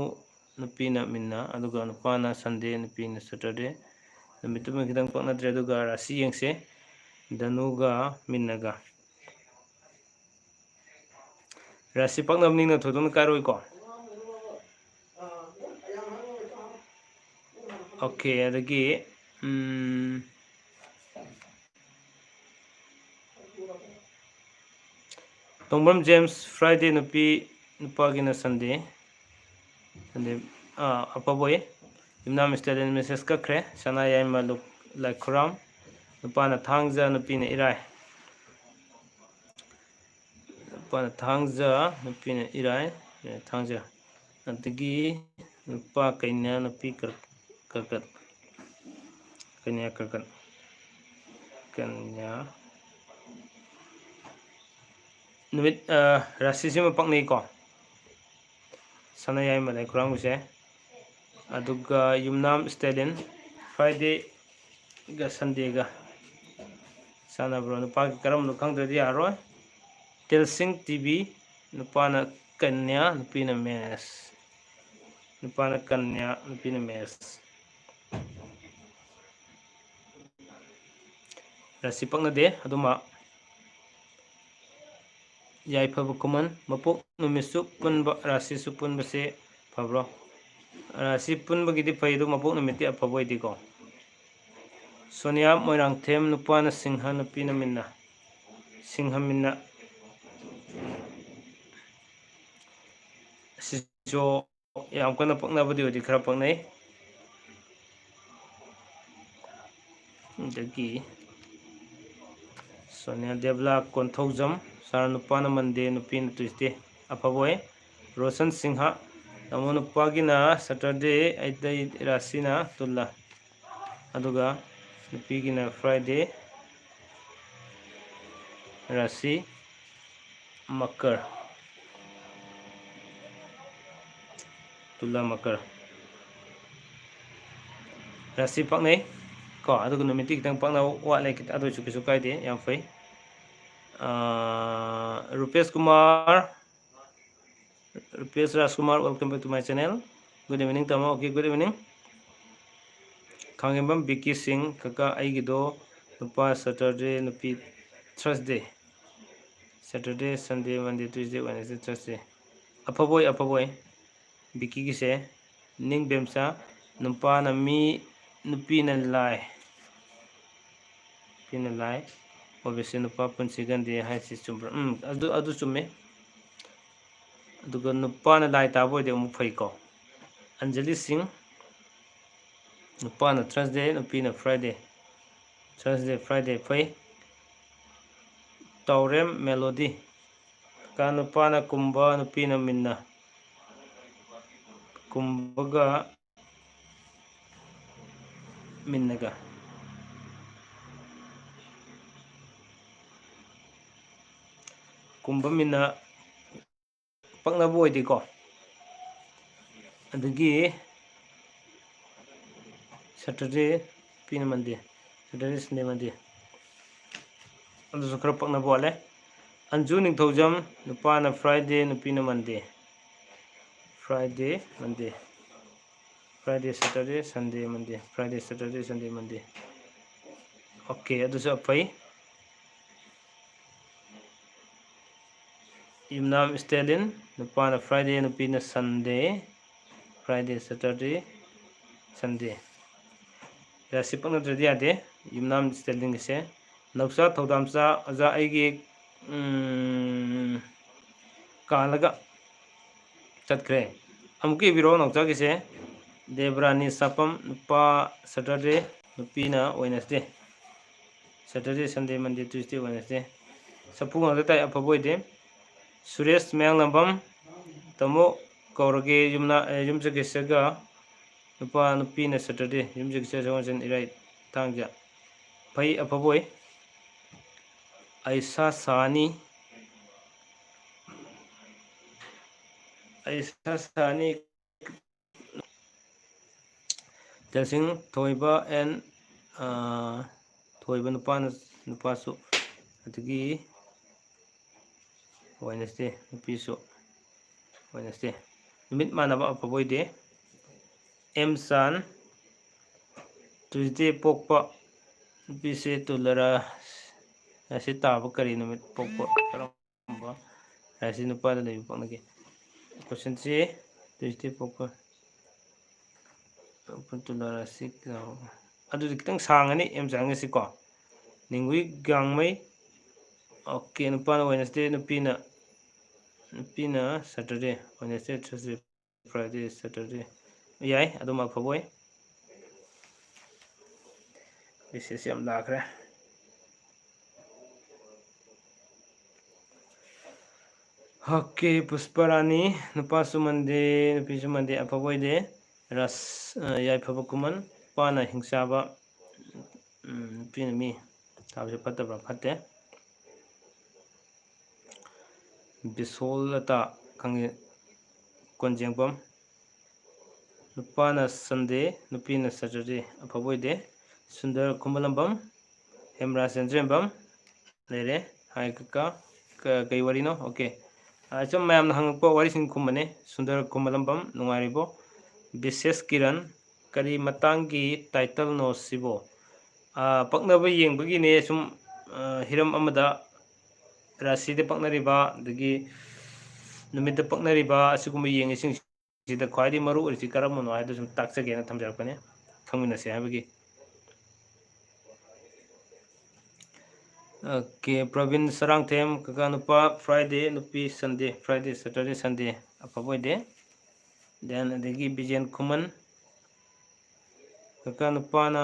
ꯅꯨꯄꯤꯅ ꯃꯤꯟꯅ, ꯑꯗꯨꯒ ꯅꯨꯄꯥꯅ Sunday, ꯅꯨꯄꯤꯅ Saturday꯫ ꯅꯨꯃꯤꯠꯇꯨꯃ ꯈꯤꯇꯪ ꯄꯛꯅꯗ꯭ꯔꯦ, ꯑꯗꯨꯒ ꯔꯥꯁꯤ ꯌꯦꯡꯁꯦ꯫ ꯙꯅꯨꯒ ꯃꯤꯟꯅꯒ꯫ ꯔꯥꯁꯤ ꯄꯛꯅꯕꯅꯤꯅ ꯊꯣꯏꯗꯣꯛꯅ ꯀꯥꯏꯔꯣꯏꯀꯣ꯫ Okay, ꯑꯗꯒꯤ, ꯎꯝ, ꯇꯣꯡꯕ꯭ꯔꯝ ꯖꯦꯝꯁ, Friday ꯅꯨꯄꯤ, ꯅꯨꯄꯥꯒꯤꯅ Sunday꯫ Sunday, ꯑꯥ, ꯑꯐꯕ ꯑꯣꯏ꯫ ꯌꯨꯝꯅꯥꯝ ꯁ꯭ꯇꯦꯂꯤꯟ message ꯀꯛꯈ꯭ꯔꯦ꯫ ꯁꯅꯥ ꯌꯥꯏꯃ ꯂꯨꯛ-, ꯂꯥꯏꯈꯨꯔꯥꯝ, ꯅꯨꯄꯥꯅ ꯊꯥꯡꯖ, ꯅꯨꯄꯤꯅ ꯏꯔꯥꯏ꯫ ꯅꯨꯄꯥꯅ ꯊꯥꯡꯖ, ꯅꯨꯄꯤꯅ ꯏꯔꯥꯏ, ꯑꯦ, ꯊꯥꯡꯖ꯫ ꯑꯗꯒꯤ ꯅꯨꯄꯥ ꯀꯩꯅ, ꯅꯨꯄꯤ ꯀꯔ-, ꯀꯔꯀꯠ꯫ ꯀꯩꯅ ꯀꯔꯀꯠ꯫ ꯀꯩꯅ꯫ ꯅꯨꯃꯤꯠ, ꯑ, ꯔꯥꯁꯤꯁꯤꯃ ꯄꯛꯅꯩꯀꯣ꯫ ꯁꯅꯥꯌꯥꯏꯃ ꯂꯩꯈꯨꯔꯥꯝꯒꯤꯁꯦ꯫ ꯑꯗꯨꯒ ꯌꯨꯝꯅꯥꯝ ꯁ꯭ꯇꯦꯂꯤꯟ, Fridayꯒ Sundayꯒ ꯁꯥꯟꯅꯕ꯭ꯔꯣ? ꯅꯨꯄꯥꯒꯤ ꯀꯔꯝꯕꯅꯣ ꯈꯪꯗ꯭ꯔꯗꯤ ꯌꯥꯔꯣꯏ꯫ ꯇꯦꯜꯁꯤꯡ ꯇꯤ ꯚꯤ, ꯅꯨꯄꯥꯅ ꯀꯟꯌꯥ, ꯅꯨꯄꯤꯅ ꯃꯦꯁ꯫ ꯅꯨꯄꯥꯅ ꯀꯟꯌꯥ, ꯅꯨꯄꯤꯅ ꯃꯦꯁ꯫ ꯔꯥꯁꯤ ꯄꯛꯅꯗꯦ ꯑꯗꯨꯃ꯫ ꯌꯥꯏꯐꯕ ꯈꯨꯃꯟ, ꯃꯄꯣꯛ ꯅꯨꯃꯤꯠꯁꯨ ꯄꯨꯟꯕ, ꯔꯥꯁꯤꯁꯨ ꯄꯨꯟꯕꯁꯦ ꯐꯕ꯭ꯔꯣ? ꯔꯥꯁꯤ ꯄꯨꯟꯕꯒꯤꯗꯤ ꯐꯩ, ꯑꯗꯨ ꯃꯄꯣꯛ ꯅꯨꯃꯤꯠꯇꯤ ꯑꯐꯕ ꯑꯣꯏꯗꯦꯀꯣ꯫ ꯁꯣꯅꯤꯌꯥ ꯃꯣꯏꯔꯥꯡꯊꯦꯝ, ꯅꯨꯄꯥꯅ ꯁꯤꯡꯍ, ꯅꯨꯄꯤꯅ ꯃꯤꯟꯅ꯫ ꯁꯤꯡꯍ ꯃꯤꯟꯅ꯫ ꯁꯤꯁꯨ ꯌꯥꯝ ꯀꯟꯅ ꯄꯛꯅꯕꯗꯤ ꯑꯣꯏꯗꯦ, ꯈꯔ ꯄꯛꯅꯩ꯫ ꯑꯗꯒꯤ ꯁꯣꯅꯤꯌꯥ ꯗꯦꯕꯂꯥ ꯀꯣꯟꯊꯧꯖꯝ, ꯁꯥꯔ, ꯅꯨꯄꯥꯅ Monday, ꯅꯨꯄꯤꯅ Tuesday꯫ ꯑꯐꯕ ꯑꯣꯏ꯫ ꯔꯣꯁꯟ ꯁꯤꯡꯍ, ꯇꯥꯃꯣ, ꯅꯨꯄꯥꯒꯤꯅ Saturday, ꯑꯩꯗꯩ ꯔꯥꯁꯤꯅ ꯇꯨꯂꯥ, ꯑꯗꯨꯒ ꯅꯨꯄꯤꯒꯤꯅ Friday, ꯔꯥꯁꯤ ꯃꯀꯔ꯫ ꯇꯨꯂꯥ ꯃꯀꯔ꯫ ꯔꯥꯁꯤ ꯄꯛꯅꯩ ꯀꯣ, ꯑꯗꯨꯒ ꯅꯨꯃꯤꯠꯇꯤ ꯈꯤꯇꯪ ꯄꯛꯅꯕ ꯋꯥꯠꯂꯦ, ꯈꯤꯇ-, ꯑꯗꯨ ꯑꯣꯏꯁꯨ ꯀꯩꯁꯨ ꯀꯥꯏꯗꯦ, ꯌꯥꯝ ꯐꯩ꯫ ꯑꯥ, ꯔꯨꯄꯦꯁ ꯀꯨꯃꯥꯔ, ꯔꯨꯄꯦꯁ ꯔꯥꯖꯀꯨꯃꯥꯔ, welcome back to my channel. Good evening, ꯇꯥꯃꯣ꯫ Okay, good evening. ꯈꯥꯡꯉꯦꯝꯕꯝ ꯕꯤꯀꯤ ꯁꯤꯡ, ꯀꯀꯥ, ꯑꯩꯒꯤꯗꯣ ꯅꯨꯄꯥ Saturday, ꯅꯨꯄꯤ Thursday꯫ Saturday, Sunday, Monday, Tuesday, Wednesday, Thursday꯫ ꯑꯐꯕ ꯑꯣꯏ, ꯑꯐꯕ ꯑꯣꯏ꯫ ꯕꯤꯀꯤꯒꯤꯁꯦ ꯅꯤꯡꯕꯦꯝꯆꯥ, ꯅꯨꯄꯥꯅ ꯃꯤ, ꯅꯨꯄꯤꯅ ꯂꯥꯏ꯫ ꯅꯨꯄꯤꯅ ꯂꯥꯏ ꯑꯣꯏꯕꯁꯦ ꯅꯨꯄꯥ ꯄꯨꯟꯁꯤ ꯒꯟꯗꯦ ꯍꯥꯏꯁꯤ ꯆꯨꯝꯕ꯭ꯔꯥ? ꯎꯝ, ꯑꯗꯨ, ꯑꯗꯨ ꯆꯨꯝꯃꯦ꯫ ꯑꯗꯨꯒ ꯅꯨꯄꯥꯅ ꯂꯥꯏ ꯇꯥꯕ ꯑꯣꯏꯔꯗꯤ ꯑꯃꯨꯛ ꯐꯩꯀꯣ꯫ ꯑꯟꯖꯂꯤ ꯁꯤꯡ, ꯅꯨꯄꯥꯅ Thursday, ꯅꯨꯄꯤꯅ Friday꯫ Thursday, Friday ꯐꯩ꯫ ꯇꯥꯎꯔꯦꯝ ꯃꯦꯂꯣꯗꯤ, ꯀ ꯅꯨꯄꯥꯅ ꯀꯨꯝꯕ, ꯅꯨꯄꯤꯅ ꯃꯤꯟꯅ꯫ ꯀꯨꯝꯕꯒ ꯃꯤꯟꯅꯒ꯫ ꯀꯨꯝꯕ ꯃꯤꯟꯅ ꯄꯛꯅꯕ ꯑꯣꯏꯗꯦꯀꯣ꯫ ꯑꯗꯒꯤ Saturday, ꯅꯨꯄꯤꯅ Monday, Saturday, Sunday, Monday꯫ ꯑꯗꯨꯁꯨ ꯈꯔ ꯄꯛꯅꯕ ꯋꯥꯠꯂꯦ꯫ ꯑꯟꯖꯨ ꯅꯤꯡꯊꯧꯖꯝ, ꯅꯨꯄꯥꯅ Friday, ꯅꯨꯄꯤꯅ Monday꯫ Friday, Monday꯫ Friday, Saturday, Sunday, Monday꯫ Friday, Saturday, Sunday, Monday꯫ Okay, ꯑꯗꯨꯁꯨ ꯐꯩ꯫ ꯌꯨꯝꯅꯥꯝ ꯁ꯭ꯇꯦꯂꯤꯟ, ꯅꯨꯄꯥꯅ Friday, ꯅꯨꯄꯤꯅ Sunday꯫ Friday, Saturday, Sunday꯫ ꯔꯥꯁꯤ ꯄꯛꯅꯗ꯭ꯔꯗꯤ ꯌꯥꯗꯦ ꯌꯨꯝꯅꯥꯝ ꯁ꯭ꯇꯦꯂꯤꯟꯒꯤꯁꯦ꯫ ꯅꯧꯆꯥ ꯊꯧꯗꯥꯝꯆꯥ, ꯑꯣꯖꯥ ꯑꯩꯒꯤ, ꯎꯝ, ꯀꯥꯜꯂꯒ ꯆꯠꯈ꯭ꯔꯦ꯫ ꯑꯃꯨꯛꯀ ꯏꯕꯤꯔꯣ ꯅꯧꯆꯥꯒꯤꯁꯦ꯫ ꯗꯦꯕꯔꯥꯅꯤ ꯁꯥꯄꯝ, ꯅꯨꯄꯥ Saturday, ꯅꯨꯄꯤꯅ Wednesday꯫ Saturday, Sunday, Monday, Tuesday, Wednesday꯫ ꯁꯥꯐꯨ ꯉꯥꯛꯇ ꯇꯥꯏ, ꯑꯐꯕ ꯑꯣꯏꯗꯦ꯫ ꯁꯨꯔꯦꯁ ꯃꯌꯥꯡꯂꯝꯕꯝ, ꯇꯥꯃꯣ ꯀꯧꯔꯒꯦ ꯌꯨꯝꯅ-, ꯑꯦ, ꯌꯨꯝꯁꯀꯩꯁꯒ꯫ ꯅꯨꯄꯥ, ꯅꯨꯄꯤꯅ Saturday, ꯌꯨꯝꯁꯀꯩꯁ, ꯁꯒꯣꯜꯁꯦꯟ, ꯏꯔꯥꯏ, ꯊꯥꯡꯖ꯫ ꯐꯩ, ꯑꯐꯕ ꯑꯣꯏ꯫ ꯑꯩꯁꯥ ꯁꯥꯅꯤ, ꯑꯩꯁꯥ ꯁꯥꯅꯤ꯫ ꯇꯦꯜꯁꯤꯡ ꯊꯣꯏꯕ and, ꯑꯥ, ꯊꯣꯏꯕ ꯅꯨꯄꯥꯅ, ꯅꯨꯄꯥꯁꯨ, ꯑꯗꯒꯤ Wednesday, ꯅꯨꯄꯤꯁꯨ Wednesday꯫ ꯅꯨꯃꯤꯠ ꯃꯥꯟꯅꯕ ꯑꯐꯕ ꯑꯣꯏꯗꯦ꯫ ꯑꯦꯝ ꯆꯥꯟ, Tuesday ꯄꯣꯛꯄ ꯅꯨꯄꯤꯁꯦ ꯇꯨꯂꯔꯥ, ꯉꯁꯤ ꯇꯥꯕ ꯀꯔꯤ ꯅꯨꯃꯤꯠ ꯄꯣꯛꯄ? ꯀꯔꯝꯕ ꯔꯥꯁꯤ ꯅꯨꯄꯥꯗ ꯂꯩꯕ ꯄꯛꯅꯒꯦ? Questionꯁꯤ Tuesday ꯄꯣꯛꯄ, ꯄꯣꯛꯄ ꯇꯨꯂꯥ ꯔꯥꯁꯤ ꯀꯌꯥ? ꯑꯗꯨꯗꯤ ꯈꯤꯇꯪ ꯁꯥꯡꯉꯅꯤ, ꯑꯦꯝ ꯆꯥꯟꯒꯤꯁꯤꯀꯣ꯫ ꯅꯤꯡꯒꯨꯏ ꯒꯥꯡꯃꯩ, okay, ꯅꯨꯄꯥꯅ Wednesday, ꯅꯨꯄꯤꯅ, ꯅꯨꯄꯤꯅ Saturday, Wednesday, Thursday, Friday, Saturday꯫ ꯌꯥꯏ, ꯑꯗꯨꯝ ꯑꯐꯕ ꯑꯣꯏ꯫ Message ꯌꯥꯝ ꯂꯥꯛꯈ꯭ꯔꯦ꯫ Okay, ꯄꯨꯁꯄꯔꯥꯅꯤ, ꯅꯨꯄꯥꯁꯨ Monday, ꯅꯨꯄꯤꯁꯨ Monday, ꯑꯐꯕ ꯑꯣꯏꯗꯦ꯫ ꯔꯥꯁ-, ꯑ, ꯌꯥꯏꯐꯕ ꯈꯨꯃꯟ, ꯅꯨꯄꯥꯅ ꯍꯤꯡꯆꯥꯕ, ꯎꯝ, ꯅꯨꯄꯤꯅ ꯃꯤ꯫ ꯊꯥꯕꯁꯦ ꯐꯠꯇꯕ꯭ꯔꯥ? ꯐꯠꯇꯦ꯫ ꯕꯤꯁꯣꯜꯂꯇꯥ, ꯈꯪꯉꯦ, ꯀꯣꯟꯖꯦꯡꯕꯝ꯫ ꯅꯨꯄꯥꯅ Sunday, ꯅꯨꯄꯤꯅ Saturday꯫ ꯑꯐꯕ ꯑꯣꯏꯗꯦ꯫ ꯁꯨꯟꯗꯔ ꯈꯨꯃꯂꯝꯕꯝ, ꯍꯦꯝꯔꯥꯖ ꯆꯟꯗ꯭ꯔꯦꯝꯕꯝ ꯂꯩꯔꯦ꯫ ꯍꯥꯏ ꯀꯀꯥ, ꯀ-, ꯀꯩ ꯋꯥꯔꯤꯅꯣ? Okay꯫ ꯑ, ꯁꯨꯝ ꯃꯌꯥꯝꯅ ꯍꯪꯉꯛꯄ ꯋꯥꯔꯤꯁꯤꯡ ꯈꯨꯝꯕꯅꯦ꯫ ꯁꯨꯟꯗꯔ ꯈꯨꯃꯂꯝꯕꯝ, ꯅꯨꯡꯉꯥꯏꯔꯤꯕꯣ? ꯕꯤꯁꯦꯁ ꯀꯤꯔꯟ, ꯀꯔꯤ ꯃꯇꯥꯡꯒꯤ title ꯅꯣ ꯁꯤꯕꯣ? ꯑ, ꯄꯛꯅꯕ ꯌꯦꯡꯕꯒꯤꯅꯦ꯫ ꯁꯨꯝ, ꯑ, ꯍꯤꯔꯝ ꯑꯃꯗ ꯔꯥꯁꯤꯗ ꯄꯛꯅꯔꯤꯕ, ꯑꯗꯒꯤ ꯅꯨꯃꯤꯠꯇ ꯄꯛꯅꯔꯤꯕ, ꯑꯁꯤꯒꯨꯝꯕ ꯌꯦꯡꯉꯤꯁꯤꯡꯁꯤꯗ ꯈ꯭ꯋꯥꯏꯗꯒꯤ ꯃꯔꯨ ꯑꯣꯏꯔꯤꯁꯤ ꯀꯔꯝꯕꯅꯣ ꯍꯥꯏꯗꯨ ꯁꯨꯝ ꯇꯥꯛꯆꯒꯦꯅ ꯊꯝꯖꯔꯛꯄꯅꯦ, ꯈꯪꯃꯤꯟꯅꯁꯦ ꯍꯥꯏꯕꯒꯤ꯫ Okay, ꯄ꯭ꯔꯕꯤꯟ ꯁꯔꯥꯡꯊꯦꯝ, ꯀꯀꯥ ꯅꯨꯄꯥ Friday, ꯅꯨꯄꯤ Sunday, Friday, Saturday, Sunday ꯑꯐꯕ ꯑꯣꯏꯗꯦ꯫ Then ꯑꯗꯒꯤ ꯕꯤꯖꯦꯟ ꯈꯨꯃꯟ, ꯀꯀꯥ ꯅꯨꯄꯥꯅ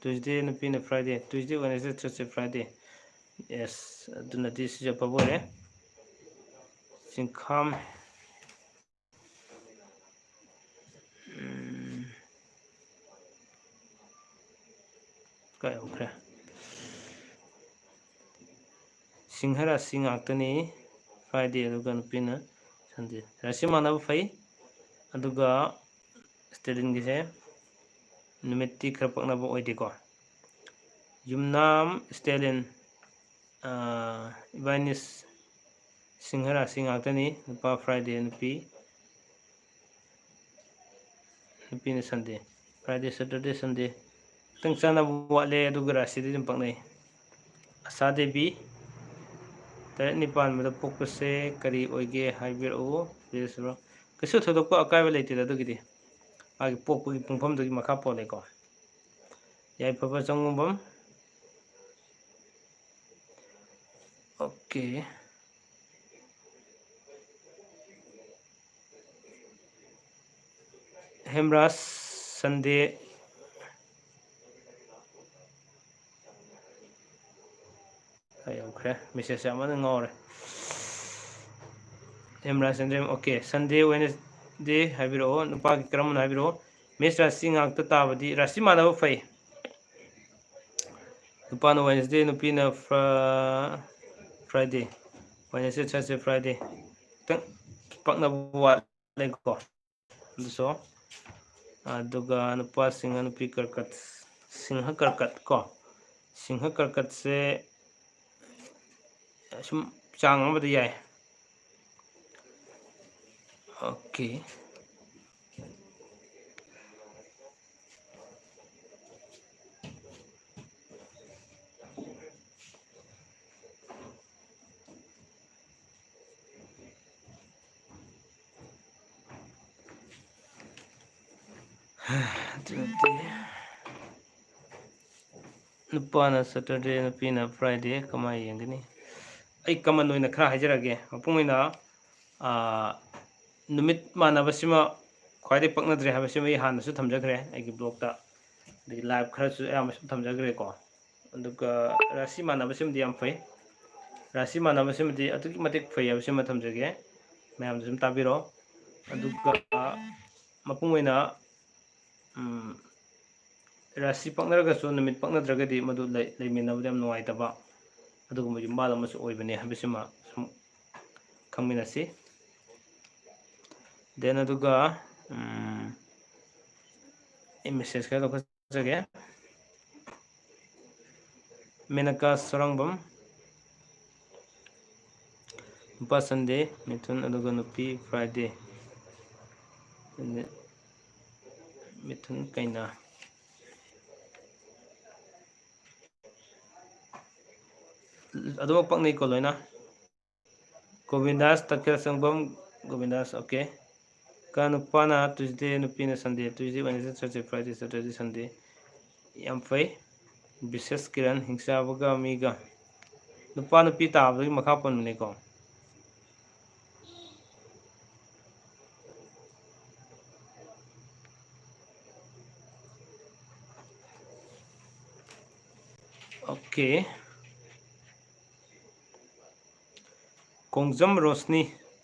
Tuesday, ꯅꯨꯄꯤꯅ Friday, Tuesday, Wednesday, Thursday, Friday꯫ Yes, ꯑꯗꯨꯅꯗꯤ ꯁꯤꯁꯨ ꯑꯐꯕ ꯑꯣꯏꯔꯦ꯫ ꯆꯤꯡꯈꯥꯝ, ꯎꯝ, ꯀꯥꯏ ꯌꯧꯈ꯭ꯔꯦ? ꯁꯤꯡꯍ ꯔꯥꯁꯤ ꯉꯥꯛꯇꯅꯤ Friday, ꯑꯗꯨꯒ ꯅꯨꯄꯤꯅ Sunday꯫ ꯔꯥꯁꯤ ꯃꯥꯟꯅꯕ ꯐꯩ, ꯑꯗꯨꯒ ꯁ꯭ꯇꯦꯂꯤꯟꯒꯤꯁꯦ ꯅꯨꯃꯤꯠꯇꯤ ꯈꯔ ꯄꯛꯅꯕ ꯑꯣꯏꯗꯦꯀꯣ꯫ ꯌꯨꯝꯅꯥꯝ ꯁ꯭ꯇꯦꯂꯤꯟ, ꯑ, ꯏꯕꯥꯅꯤ ꯁꯤꯡꯍ ꯔꯥꯁꯤ ꯉꯥꯛꯇꯅꯤ, ꯅꯨꯄꯥ Friday, ꯅꯨꯄꯤ, ꯅꯨꯄꯤꯅ Sunday꯫ Friday, Saturday, Sunday ꯈꯤꯇꯪ ꯆꯥꯟꯅꯕ ꯋꯥꯠꯂꯦ, ꯑꯗꯨꯒ ꯔꯥꯁꯤꯗꯤ ꯑꯗꯨꯝ ꯄꯛꯅꯩ꯫ ꯑꯁꯥ ꯗꯦꯕꯤ, ꯇꯔꯦꯠꯅꯤ ꯄꯥꯟꯕꯗ ꯄꯣꯛꯄꯁꯦ ꯀꯔꯤ ꯑꯣꯏꯒꯦ ꯍꯥꯏꯕꯤꯔꯛꯎ꯫ ꯀꯩꯁꯨ ꯊꯣꯏꯗꯣꯛꯄ ꯑꯀꯥꯏꯕ ꯂꯩꯇꯦꯗ ꯑꯗꯨꯒꯤꯗꯤ, ꯃꯥꯒꯤ ꯄꯣꯛꯄꯒꯤ ꯄꯨꯡꯐꯝꯗꯨꯒꯤ ꯃꯈꯥ ꯄꯣꯜꯂꯦꯀꯣ꯫ ꯌꯥꯏꯐꯕ ꯆꯪꯉꯨꯕꯝ꯫ Okay꯫ ꯍꯦꯝꯔꯥꯖ, Sunday꯫ ꯑꯩ ꯌꯧꯈ꯭ꯔꯦ꯫ Message ꯌꯥꯝꯃꯟꯅ ꯉꯥꯎꯔꯦ꯫ ꯍꯦꯝꯔꯥꯖ ꯆꯟꯗ꯭ꯔꯦꯝ, okay꯫ Sunday, Wednesday ꯍꯥꯏꯕꯤꯔꯛꯑꯣ꯫ ꯅꯨꯄꯥꯒꯤ ꯀꯔꯝꯕꯅꯣ ꯍꯥꯏꯕꯤꯔꯛꯑꯣ꯫ Miss ꯔꯥꯁꯤ ꯉꯥꯛꯇ ꯇꯥꯕꯗꯤ, ꯔꯥꯁꯤ ꯃꯥꯟꯅꯕ ꯐꯩ꯫ ꯅꯨꯄꯥꯅ Wednesday, ꯅꯨꯄꯤꯅ Fri-, Friday꯫ Wednesday, Thursday, Friday꯫ ꯈꯤꯇꯪ ꯄꯛꯅꯕ ꯋꯥꯠꯂꯦꯀꯣ꯫ ꯑꯗꯨꯁꯨ꯫ ꯑꯗꯨꯒ ꯅꯨꯄꯥ ꯁꯤꯡꯍ, ꯅꯨꯄꯤ ꯀꯔꯀꯠ, ꯁꯤꯡꯍ ꯀꯔꯀꯠ ꯀꯣ, ꯁꯤꯡꯍ ꯀꯔꯀꯠꯁꯦ ꯁꯨꯝ ꯆꯥꯡ ꯑꯃꯗ ꯌꯥꯏ꯫ ꯑꯣꯀꯦ꯫ ꯑꯗꯨꯗꯤ ꯅꯨꯄꯥꯅ Saturday, ꯅꯨꯄꯤꯅ Friday, ꯀꯃꯥꯏꯅ ꯌꯦꯡꯒꯅꯤ? ꯑꯩ ꯀꯃꯟ ꯑꯣꯏꯅ ꯈꯔ ꯍꯥꯏꯖꯔꯛꯑꯒꯦ꯫ ꯃꯄꯨꯡ ꯑꯣꯏꯅ, ꯑꯥ, ꯅꯨꯃꯤꯠ ꯃꯥꯟꯅꯕꯁꯤꯃ ꯈ꯭ꯋꯥꯏꯗꯒꯤ ꯄꯛꯅꯗ꯭ꯔꯦ ꯍꯥꯏꯕꯁꯤꯃ ꯑꯩ ꯍꯥꯟꯅꯁꯨ ꯊꯝꯖꯈ꯭ꯔꯦ ꯑꯩꯒꯤ ꯕ꯭ꯂꯣꯛꯇ, ꯑꯗꯒꯤ ꯂꯥꯏꯚ ꯈꯔꯁꯨ ꯑꯌꯥꯝꯕꯁꯨ ꯊꯝꯖꯈ꯭ꯔꯦꯀꯣ꯫ ꯑꯗꯨꯒ ꯔꯥꯁꯤ ꯃꯥꯟꯅꯕꯁꯤꯃꯗꯤ ꯌꯥꯝ ꯐꯩ, ꯔꯥꯁꯤ ꯃꯥꯟꯅꯕꯁꯤꯃꯗꯤ ꯑꯗꯨꯛꯀꯤ ꯃꯇꯤꯛ ꯐꯩ ꯍꯥꯏꯕꯁꯤꯃ ꯊꯝꯖꯒꯦ, ꯃꯌꯥꯝꯁꯨ ꯑꯗꯨꯝ ꯇꯥꯕꯤꯔꯣ꯫ ꯑꯗꯨꯒ ꯃꯄꯨꯡ ꯑꯣꯏꯅ, ꯎꯝ, ꯔꯥꯁꯤ ꯄꯛꯅꯔꯒꯁꯨ ꯅꯨꯃꯤꯠ ꯄꯛꯅꯗ꯭ꯔꯒꯗꯤ ꯃꯗꯨ ꯂꯩ-, ꯂꯩꯃꯤꯟꯅꯕꯗ ꯌꯥꯝ ꯅꯨꯡꯉꯥꯏꯇꯕ ꯑꯗꯨꯒꯨꯝꯕ ꯌꯨꯝꯕꯥꯜ ꯑꯃꯁꯨ ꯑꯣꯏꯕꯅꯤ ꯍꯥꯏꯕꯁꯤꯃ ꯁꯨꯝ ꯈꯪꯃꯤꯟꯅꯁꯤ꯫ Then ꯑꯗꯨꯒ, ꯎꯝ, ꯑꯩ ꯃꯦꯁꯦꯖ ꯈꯔ ꯂꯧꯈꯠꯆꯒꯦ꯫ ꯃꯦꯅꯀꯥ ꯁꯣꯔꯥꯡꯕꯝ, ꯅꯨꯄꯥ Sunday, ꯃꯤꯊꯨꯟ, ꯑꯗꯨꯒ ꯅꯨꯄꯤ Friday꯫ ꯃꯤꯊꯨꯟ ꯀꯩꯅꯥ꯫ ꯑꯗꯨꯃꯛ ꯄꯛꯅꯩꯀꯣ ꯂꯣꯏꯅ? ꯒꯣꯕꯤꯟꯗꯥꯁ ꯇꯈꯦꯜ ꯁꯪꯕꯝ, ꯒꯣꯕꯤꯟꯗꯥꯁ, ꯑꯣꯀꯦ꯫ ꯀ ꯅꯨꯄꯥꯅ Tuesday, ꯅꯨꯄꯤꯅ Sunday, Tuesday, Wednesday, Thursday, Friday, Saturday, Sunday꯫ ꯌꯥꯝ ꯐꯩ꯫ ꯕꯤꯁꯦꯁ ꯀꯤꯔꯟ, ꯍꯤꯡꯆꯥꯕꯒ ꯃꯤꯒ꯫ ꯅꯨꯄꯥ ꯅꯨꯄꯤ ꯇꯥꯕꯗꯨꯒꯤ ꯃꯈꯥ ꯄꯣꯟꯕꯅꯤꯀꯣ꯫ ꯑꯣꯀꯦ꯫ ꯀꯣꯡꯖꯝ ꯔꯣꯁꯅꯤ,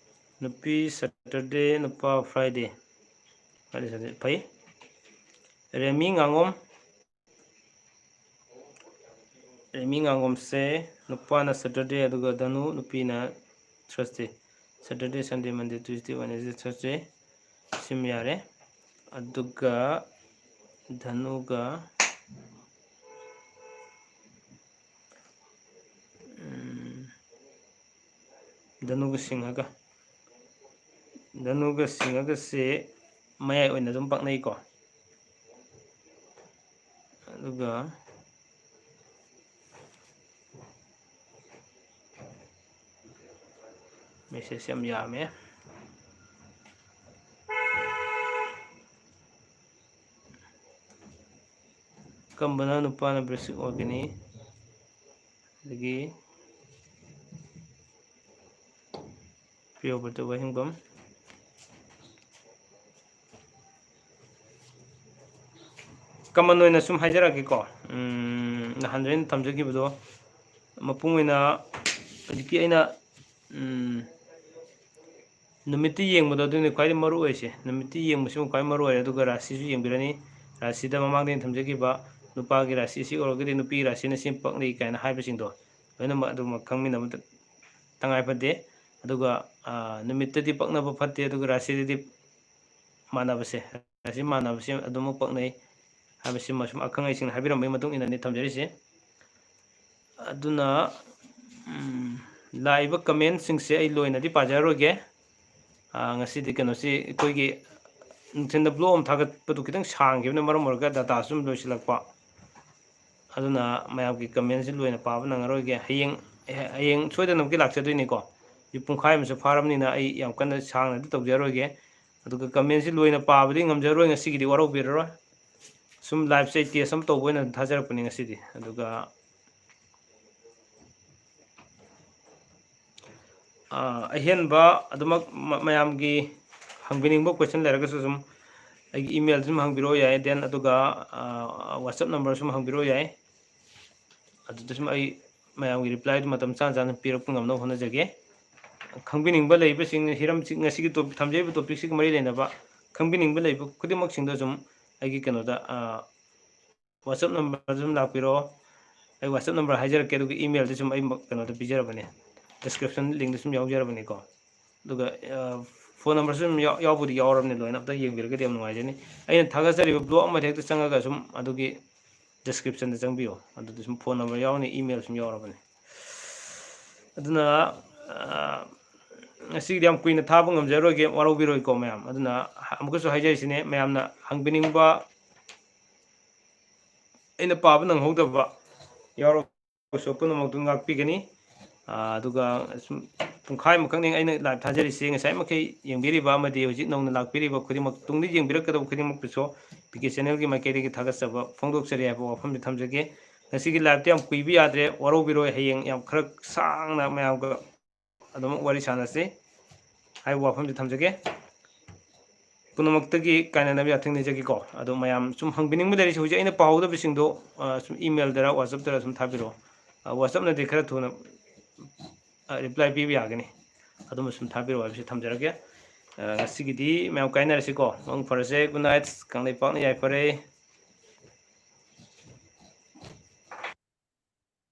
ꯅꯨꯄꯤ Saturday, ꯅꯨꯄꯥ Friday꯫ Friday, Saturday, ꯐꯩ꯫ ꯔꯦꯃꯤ ꯉꯥꯉꯣꯝ, ꯔꯦꯃꯤ ꯉꯥꯉꯣꯝꯁꯦ ꯅꯨꯄꯥꯅ Saturday, ꯑꯗꯨꯒ ꯙꯅꯨ, ꯅꯨꯄꯤꯅ Thursday꯫ Saturday, Sunday, Monday, Tuesday, Wednesday, Thursday꯫ ꯁꯤꯃ ꯌꯥꯔꯦ꯫ ꯑꯗꯨꯒ ꯙꯅꯨꯒ, ꯎꯝ, ꯙꯅꯨꯒ ꯁꯤꯡꯍꯒ, ꯙꯅꯨꯒ ꯁꯤꯡꯍꯒꯁꯦ ꯃꯌꯥꯏ ꯑꯣꯏꯅ ꯑꯗꯨꯝ ꯄꯛꯅꯩꯀꯣ꯫ ꯑꯗꯨꯒ message ꯌꯥꯝ ꯌꯥꯝꯃꯦ꯫ ꯀꯝꯕꯅ ꯅꯨꯄꯥꯅ ꯕ꯭ꯔꯤꯁꯤꯛ ꯑꯣꯏꯒꯅꯤ? ꯑꯗꯒꯤ ꯄ꯭ꯔꯤꯌꯣꯕ꯭ꯔꯇ ꯋꯥꯍꯦꯡꯕꯝ꯫ ꯀꯃꯟ ꯑꯣꯏꯅ ꯁꯨꯝ ꯍꯥꯏꯖꯔꯛꯑꯒꯦꯀꯣ꯫ ꯎꯝ, ꯅꯍꯥꯟꯁꯨ ꯑꯩꯅ ꯊꯝꯖꯈꯤꯕꯗꯣ, ꯃꯄꯨꯡ ꯑꯣꯏꯅ ꯍꯧꯖꯤꯛꯀꯤ ꯑꯩꯅ, ꯎꯝ, ꯅꯨꯃꯤꯠꯇ ꯌꯦꯡꯕꯗꯣ ꯑꯗꯨꯅꯤ ꯈ꯭ꯋꯥꯏꯗꯒꯤ ꯃꯔꯨ ꯑꯣꯏꯔꯤꯁꯦ꯫ ꯅꯨꯃꯤꯠꯇ ꯌꯦꯡꯕꯁꯤꯃ ꯈ꯭ꯋꯥꯏ ꯃꯔꯨ ꯑꯣꯏꯔꯦ꯫ ꯑꯗꯨꯒ ꯔꯥꯁꯤꯁꯨ ꯌꯦꯡꯕꯤꯔꯅꯤ꯫ ꯔꯥꯁꯤꯗ ꯃꯃꯥꯡꯗ ꯑꯩꯅ ꯊꯝꯖꯈꯤꯕ ꯅꯨꯄꯥꯒꯤ ꯔꯥꯁꯤ ꯁꯤ ꯑꯣꯏꯔꯒꯗꯤ ꯅꯨꯄꯤꯒꯤ ꯔꯥꯁꯤꯅ ꯁꯤ ꯄꯛꯅꯩ ꯀꯥꯏꯅ ꯍꯥꯏꯕꯁꯤꯡꯗꯣ ꯂꯣꯏꯅꯃꯛ ꯑꯗꯨꯃꯛ ꯈꯪꯃꯤꯟꯅꯕ ꯇꯉꯥꯏ ꯐꯗꯦ꯫ ꯑꯗꯨꯒ, ꯑ, ꯅꯨꯃꯤꯠꯇꯗꯤ ꯄꯛꯅꯕ ꯐꯠꯇꯦ, ꯑꯗꯨꯒ ꯔꯥꯁꯤꯗꯗꯤ ꯃꯥꯟꯅꯕꯁꯦ, ꯔꯥꯁꯤ ꯃꯥꯟꯅꯕꯁꯦ ꯑꯗꯨꯃꯛ ꯄꯛꯅꯩ ꯍꯥꯏꯕꯁꯤꯃ ꯁꯨꯝ ꯑꯈꯪ ꯑꯍꯩꯁꯤꯡꯅ ꯍꯥꯏꯕꯤꯔꯝꯕꯒꯤ ꯃꯇꯨꯡ ꯏꯟꯅꯅꯤ ꯊꯝꯖꯔꯤꯁꯦ꯫ ꯑꯗꯨꯅ, ꯎꯝ, ꯂꯥꯛꯏꯕ comment ꯁꯤꯡꯁꯦ ꯑꯩ ꯂꯣꯏꯅꯗꯤ ꯄꯥꯖꯔꯔꯣꯏꯒꯦ꯫ ꯑ, ꯉꯁꯤꯗꯤ ꯀꯩꯅꯣꯁꯤ ꯑꯩꯈꯣꯏꯒꯤ ꯅꯨꯡꯊꯤꯜꯗ vlog ꯑꯃ ꯊꯥꯒꯠꯄꯗꯨ ꯈꯤꯇꯪ ꯁꯥꯡꯈꯤꯕꯅ ꯃꯔꯝ ꯑꯣꯏꯔꯒ data ꯁꯨ ꯑꯗꯨꯝ ꯂꯣꯏꯁꯤꯜꯂꯛꯄ꯫ ꯑꯗꯨꯅ ꯃꯌꯥꯝꯒꯤ comment ꯁꯤ ꯂꯣꯏꯅ ꯄꯥꯕ ꯅꯪꯉꯔꯣꯏꯒꯦ꯫ ꯍꯌꯦꯡ, ꯍꯌꯦꯡ ꯁꯣꯏꯗꯅꯃꯛꯀꯤ ꯂꯥꯛꯆꯗꯣꯏꯅꯤꯀꯣ꯫ ꯍꯧꯖꯤꯛ ꯄꯨꯡꯈꯥꯏ ꯑꯃꯁꯨ ꯐꯥꯔꯕꯅꯤꯅ ꯑꯩ ꯌꯥꯝ ꯀꯟꯅ ꯁꯥꯡꯅꯗꯤ ꯇꯧꯖꯔꯣꯏꯒꯦ꯫ ꯑꯗꯨꯒ comment ꯁꯤ ꯂꯣꯏꯅ ꯄꯥꯕꯗꯤ ꯉꯝꯖꯔꯣꯏ, ꯉꯁꯤꯒꯤꯗꯤ ꯋꯥꯔꯧꯕꯤꯔꯔꯣꯏ꯫ ꯁꯨꯝ live ꯁꯦ ꯑꯩ test ꯑꯃ ꯇꯧꯕ ꯑꯣꯏꯅ ꯊꯥꯖꯔꯛꯄꯅꯤ ꯉꯁꯤꯗꯤ꯫ ꯑꯗꯨꯒ, ꯑ, ꯑꯍꯦꯟꯕ ꯑꯗꯨꯃꯛ ꯃ-, ꯃꯌꯥꯝꯒꯤ ꯍꯪꯕꯤꯅꯤꯡꯕ question ꯂꯩꯔꯒꯁꯨ ꯁꯨꯝ ꯑꯩꯒꯤ email ꯁꯨꯝ ꯍꯪꯕꯤꯔꯛꯑꯣ ꯌꯥꯏ, then ꯑꯗꯨꯒ, ꯑ, WhatsApp number ꯁꯨꯝ ꯍꯪꯕꯤꯔꯛꯑꯣ ꯌꯥꯏ꯫ ꯑꯗꯨꯗ ꯁꯨꯝ ꯑꯩ ꯃꯌꯥꯝꯒꯤ reply ꯗꯨ ꯃꯇꯝ ꯆꯥꯅ ꯆꯥꯅ ꯄꯤꯔꯛꯄ ꯉꯝꯅꯕ ꯍꯣꯠꯅꯖꯒꯦ꯫ ꯈꯪꯕꯤꯅꯤꯡꯕ ꯂꯩꯕꯁꯤꯡ, ꯍꯤꯔꯝꯁꯤ, ꯉꯁꯤꯒꯤ top-, ꯊꯝꯖꯔꯤꯕ topic ꯁꯤꯒ ꯃꯔꯤ ꯂꯩꯅꯕ ꯈꯪꯕꯤꯅꯤꯡꯕ ꯂꯩꯕ ꯈꯨꯗꯤꯡꯃꯛꯁꯤꯡꯗꯣ ꯁꯨꯝ ꯑꯩꯒꯤ ꯀꯩꯅꯣꯗ, ꯑ, WhatsApp number ꯗ ꯁꯨꯝ ꯂꯥꯛꯄꯤꯔꯣ꯫ ꯑꯩ WhatsApp number ꯍꯥꯏꯖꯔꯛꯀꯦ, ꯑꯗꯨꯒ email ꯗ ꯁꯨꯝ ꯑꯩ ꯃ-, ꯀꯩꯅꯣꯗ ꯄꯤꯖꯔꯕꯅꯦ, description link ꯗ ꯁꯨꯝ ꯌꯥꯎꯖꯔꯕꯅꯤꯀꯣ꯫ ꯑꯗꯨꯒ, ꯑ, ꯐꯣꯟ ꯅꯝꯕꯔꯁꯨ ꯑꯗꯨꯝ ꯌꯥꯎ- ꯌꯥꯎꯕꯨꯗꯤ ꯌꯥꯎꯔꯕꯅꯤ, ꯂꯣꯏꯅ ꯑꯝꯇ ꯌꯦꯡꯕꯤꯔꯒꯗꯤ ꯌꯥꯝ ꯅꯨꯡꯉꯥꯏꯖꯅꯤ꯫ ꯑꯩꯅ ꯊꯥꯒꯠꯆꯔꯤꯕ ꯕ꯭ꯂꯣꯛ ꯑꯃꯗ ꯍꯦꯛꯇ ꯆꯪꯉꯒ ꯁꯨꯝ ꯑꯗꯨꯒꯤ ꯗꯤꯁꯀ꯭ꯔꯤꯞꯁꯟꯗ ꯆꯪꯕꯤꯌꯣ, ꯑꯗꯨꯗ ꯁꯨꯝ ꯐꯣꯟ ꯅꯝꯕꯔ ꯌꯥꯎꯔꯅꯤ, ꯏꯃꯦꯜ ꯁꯨꯝ ꯌꯥꯎꯔꯕꯅꯤ꯫ ꯑꯗꯨꯅ ꯉꯁꯤꯒꯤꯗꯤ ꯌꯥꯝ ꯀꯨꯏꯅ ꯊꯥꯕ ꯉꯝꯖꯔꯣꯏꯒꯦ, ꯋꯥꯔꯧꯕꯤꯔꯣꯏꯀꯣ ꯃꯌꯥꯝ꯫ ꯑꯗꯨꯅ ꯑꯃꯨꯛꯀꯁꯨ ꯍꯥꯏꯖꯔꯤꯁꯤꯅꯦ, ꯃꯌꯥꯝꯅ ꯍꯪꯕꯤꯅꯤꯡꯕ, ꯑꯩꯅ ꯄꯥꯕ ꯅꯪꯍꯧꯗꯕ ꯌꯥꯎꯔꯒꯁꯨ ꯄꯨꯝꯅꯃꯛꯇꯨ ꯉꯥꯛꯄꯤꯒꯅꯤ꯫ ꯑꯗꯨꯒ ꯁꯨꯝ ꯄꯨꯡꯈꯥꯏꯃꯨꯛꯈꯛꯅꯤ ꯑꯩꯅ ꯂꯥꯏꯞ ꯊꯥꯖꯔꯤꯁꯦ꯫ ꯉꯁꯥꯏ ꯃꯈꯩ ꯌꯦꯡꯕꯤꯔꯤꯕ ꯑꯃꯗꯤ ꯍꯧꯖꯤꯛ ꯅꯧꯅ ꯂꯥꯛꯄꯤꯔꯤꯕ ꯈꯨꯗꯤꯡꯃꯛ, ꯇꯨꯡꯗ ꯌꯦꯡꯕꯤꯔꯛꯀꯗꯕ ꯈꯨꯗꯤꯡꯃꯛꯇꯁꯨ ꯄꯤ ꯀꯦ ꯆꯦꯅꯦꯜꯒꯤ ꯃꯥꯏꯀꯩꯗꯒꯤ ꯊꯥꯒꯠꯆꯕ ꯐꯣꯡꯗꯣꯛꯆꯔꯤ ꯍꯥꯏꯕ ꯋꯥꯐꯝꯁꯤ ꯊꯝꯖꯒꯦ꯫ ꯉꯁꯤꯒꯤ ꯂꯥꯏꯞꯇꯤ ꯌꯥꯝ ꯀꯨꯏꯕ ꯌꯥꯗ꯭ꯔꯦ, ꯋꯥꯔꯧꯕꯤꯔꯣꯏ, ꯍꯌꯦꯡ ꯌꯥꯝ ꯈꯔ ꯁꯥꯡꯅ ꯃꯌꯥꯝꯒ ꯑꯗꯨꯝ ꯋꯥꯔꯤ ꯁꯥꯟꯅꯁꯤ ꯍꯥꯏꯕ ꯋꯥꯐꯝꯁꯤ ꯊꯝꯖꯒꯦ꯫ ꯄꯨꯝꯅꯃꯛꯇꯒꯤ ꯀꯥꯏꯅꯅꯕ ꯌꯥꯊꯪ ꯅꯤꯖꯒꯦꯀꯣ꯫ ꯑꯗꯣ ꯃꯌꯥꯝ ꯁꯨꯝ ꯍꯪꯕꯤꯅꯤꯡꯕ ꯂꯩꯔꯤꯁꯦ, ꯍꯧꯖꯤꯛ ꯑꯩꯅ ꯄꯥꯍꯧꯗꯕꯁꯤꯡꯗꯣ ꯁꯨꯝ ꯏꯃꯦꯜꯗꯔ ꯋꯥꯆꯞꯇꯔ ꯁꯨꯝ ꯊꯥꯕꯤꯔꯛꯑꯣ꯫ ꯋꯥꯆꯞꯅꯗꯤ ꯈꯔ ꯊꯨꯅ ꯔꯤꯄ꯭ꯂꯥꯏ ꯄꯤꯕ ꯌꯥꯒꯅꯤ꯫ ꯑꯗꯨꯝꯕ ꯁꯨꯝ ꯊꯥꯕꯤꯔꯛꯑꯣ ꯍꯥꯏꯕꯁꯤ ꯊꯝꯖꯔꯒꯦ꯫ ꯉꯁꯤꯒꯤꯗꯤ ꯃꯌꯥꯝ ꯀꯥꯏꯅꯔꯁꯤꯀꯣ꯫ ꯃꯪ ꯐꯔꯁꯦ꯫ Good night꯫ ꯀꯪꯂꯩꯄꯥꯛꯅ ꯌꯥꯏꯐꯔꯦ꯫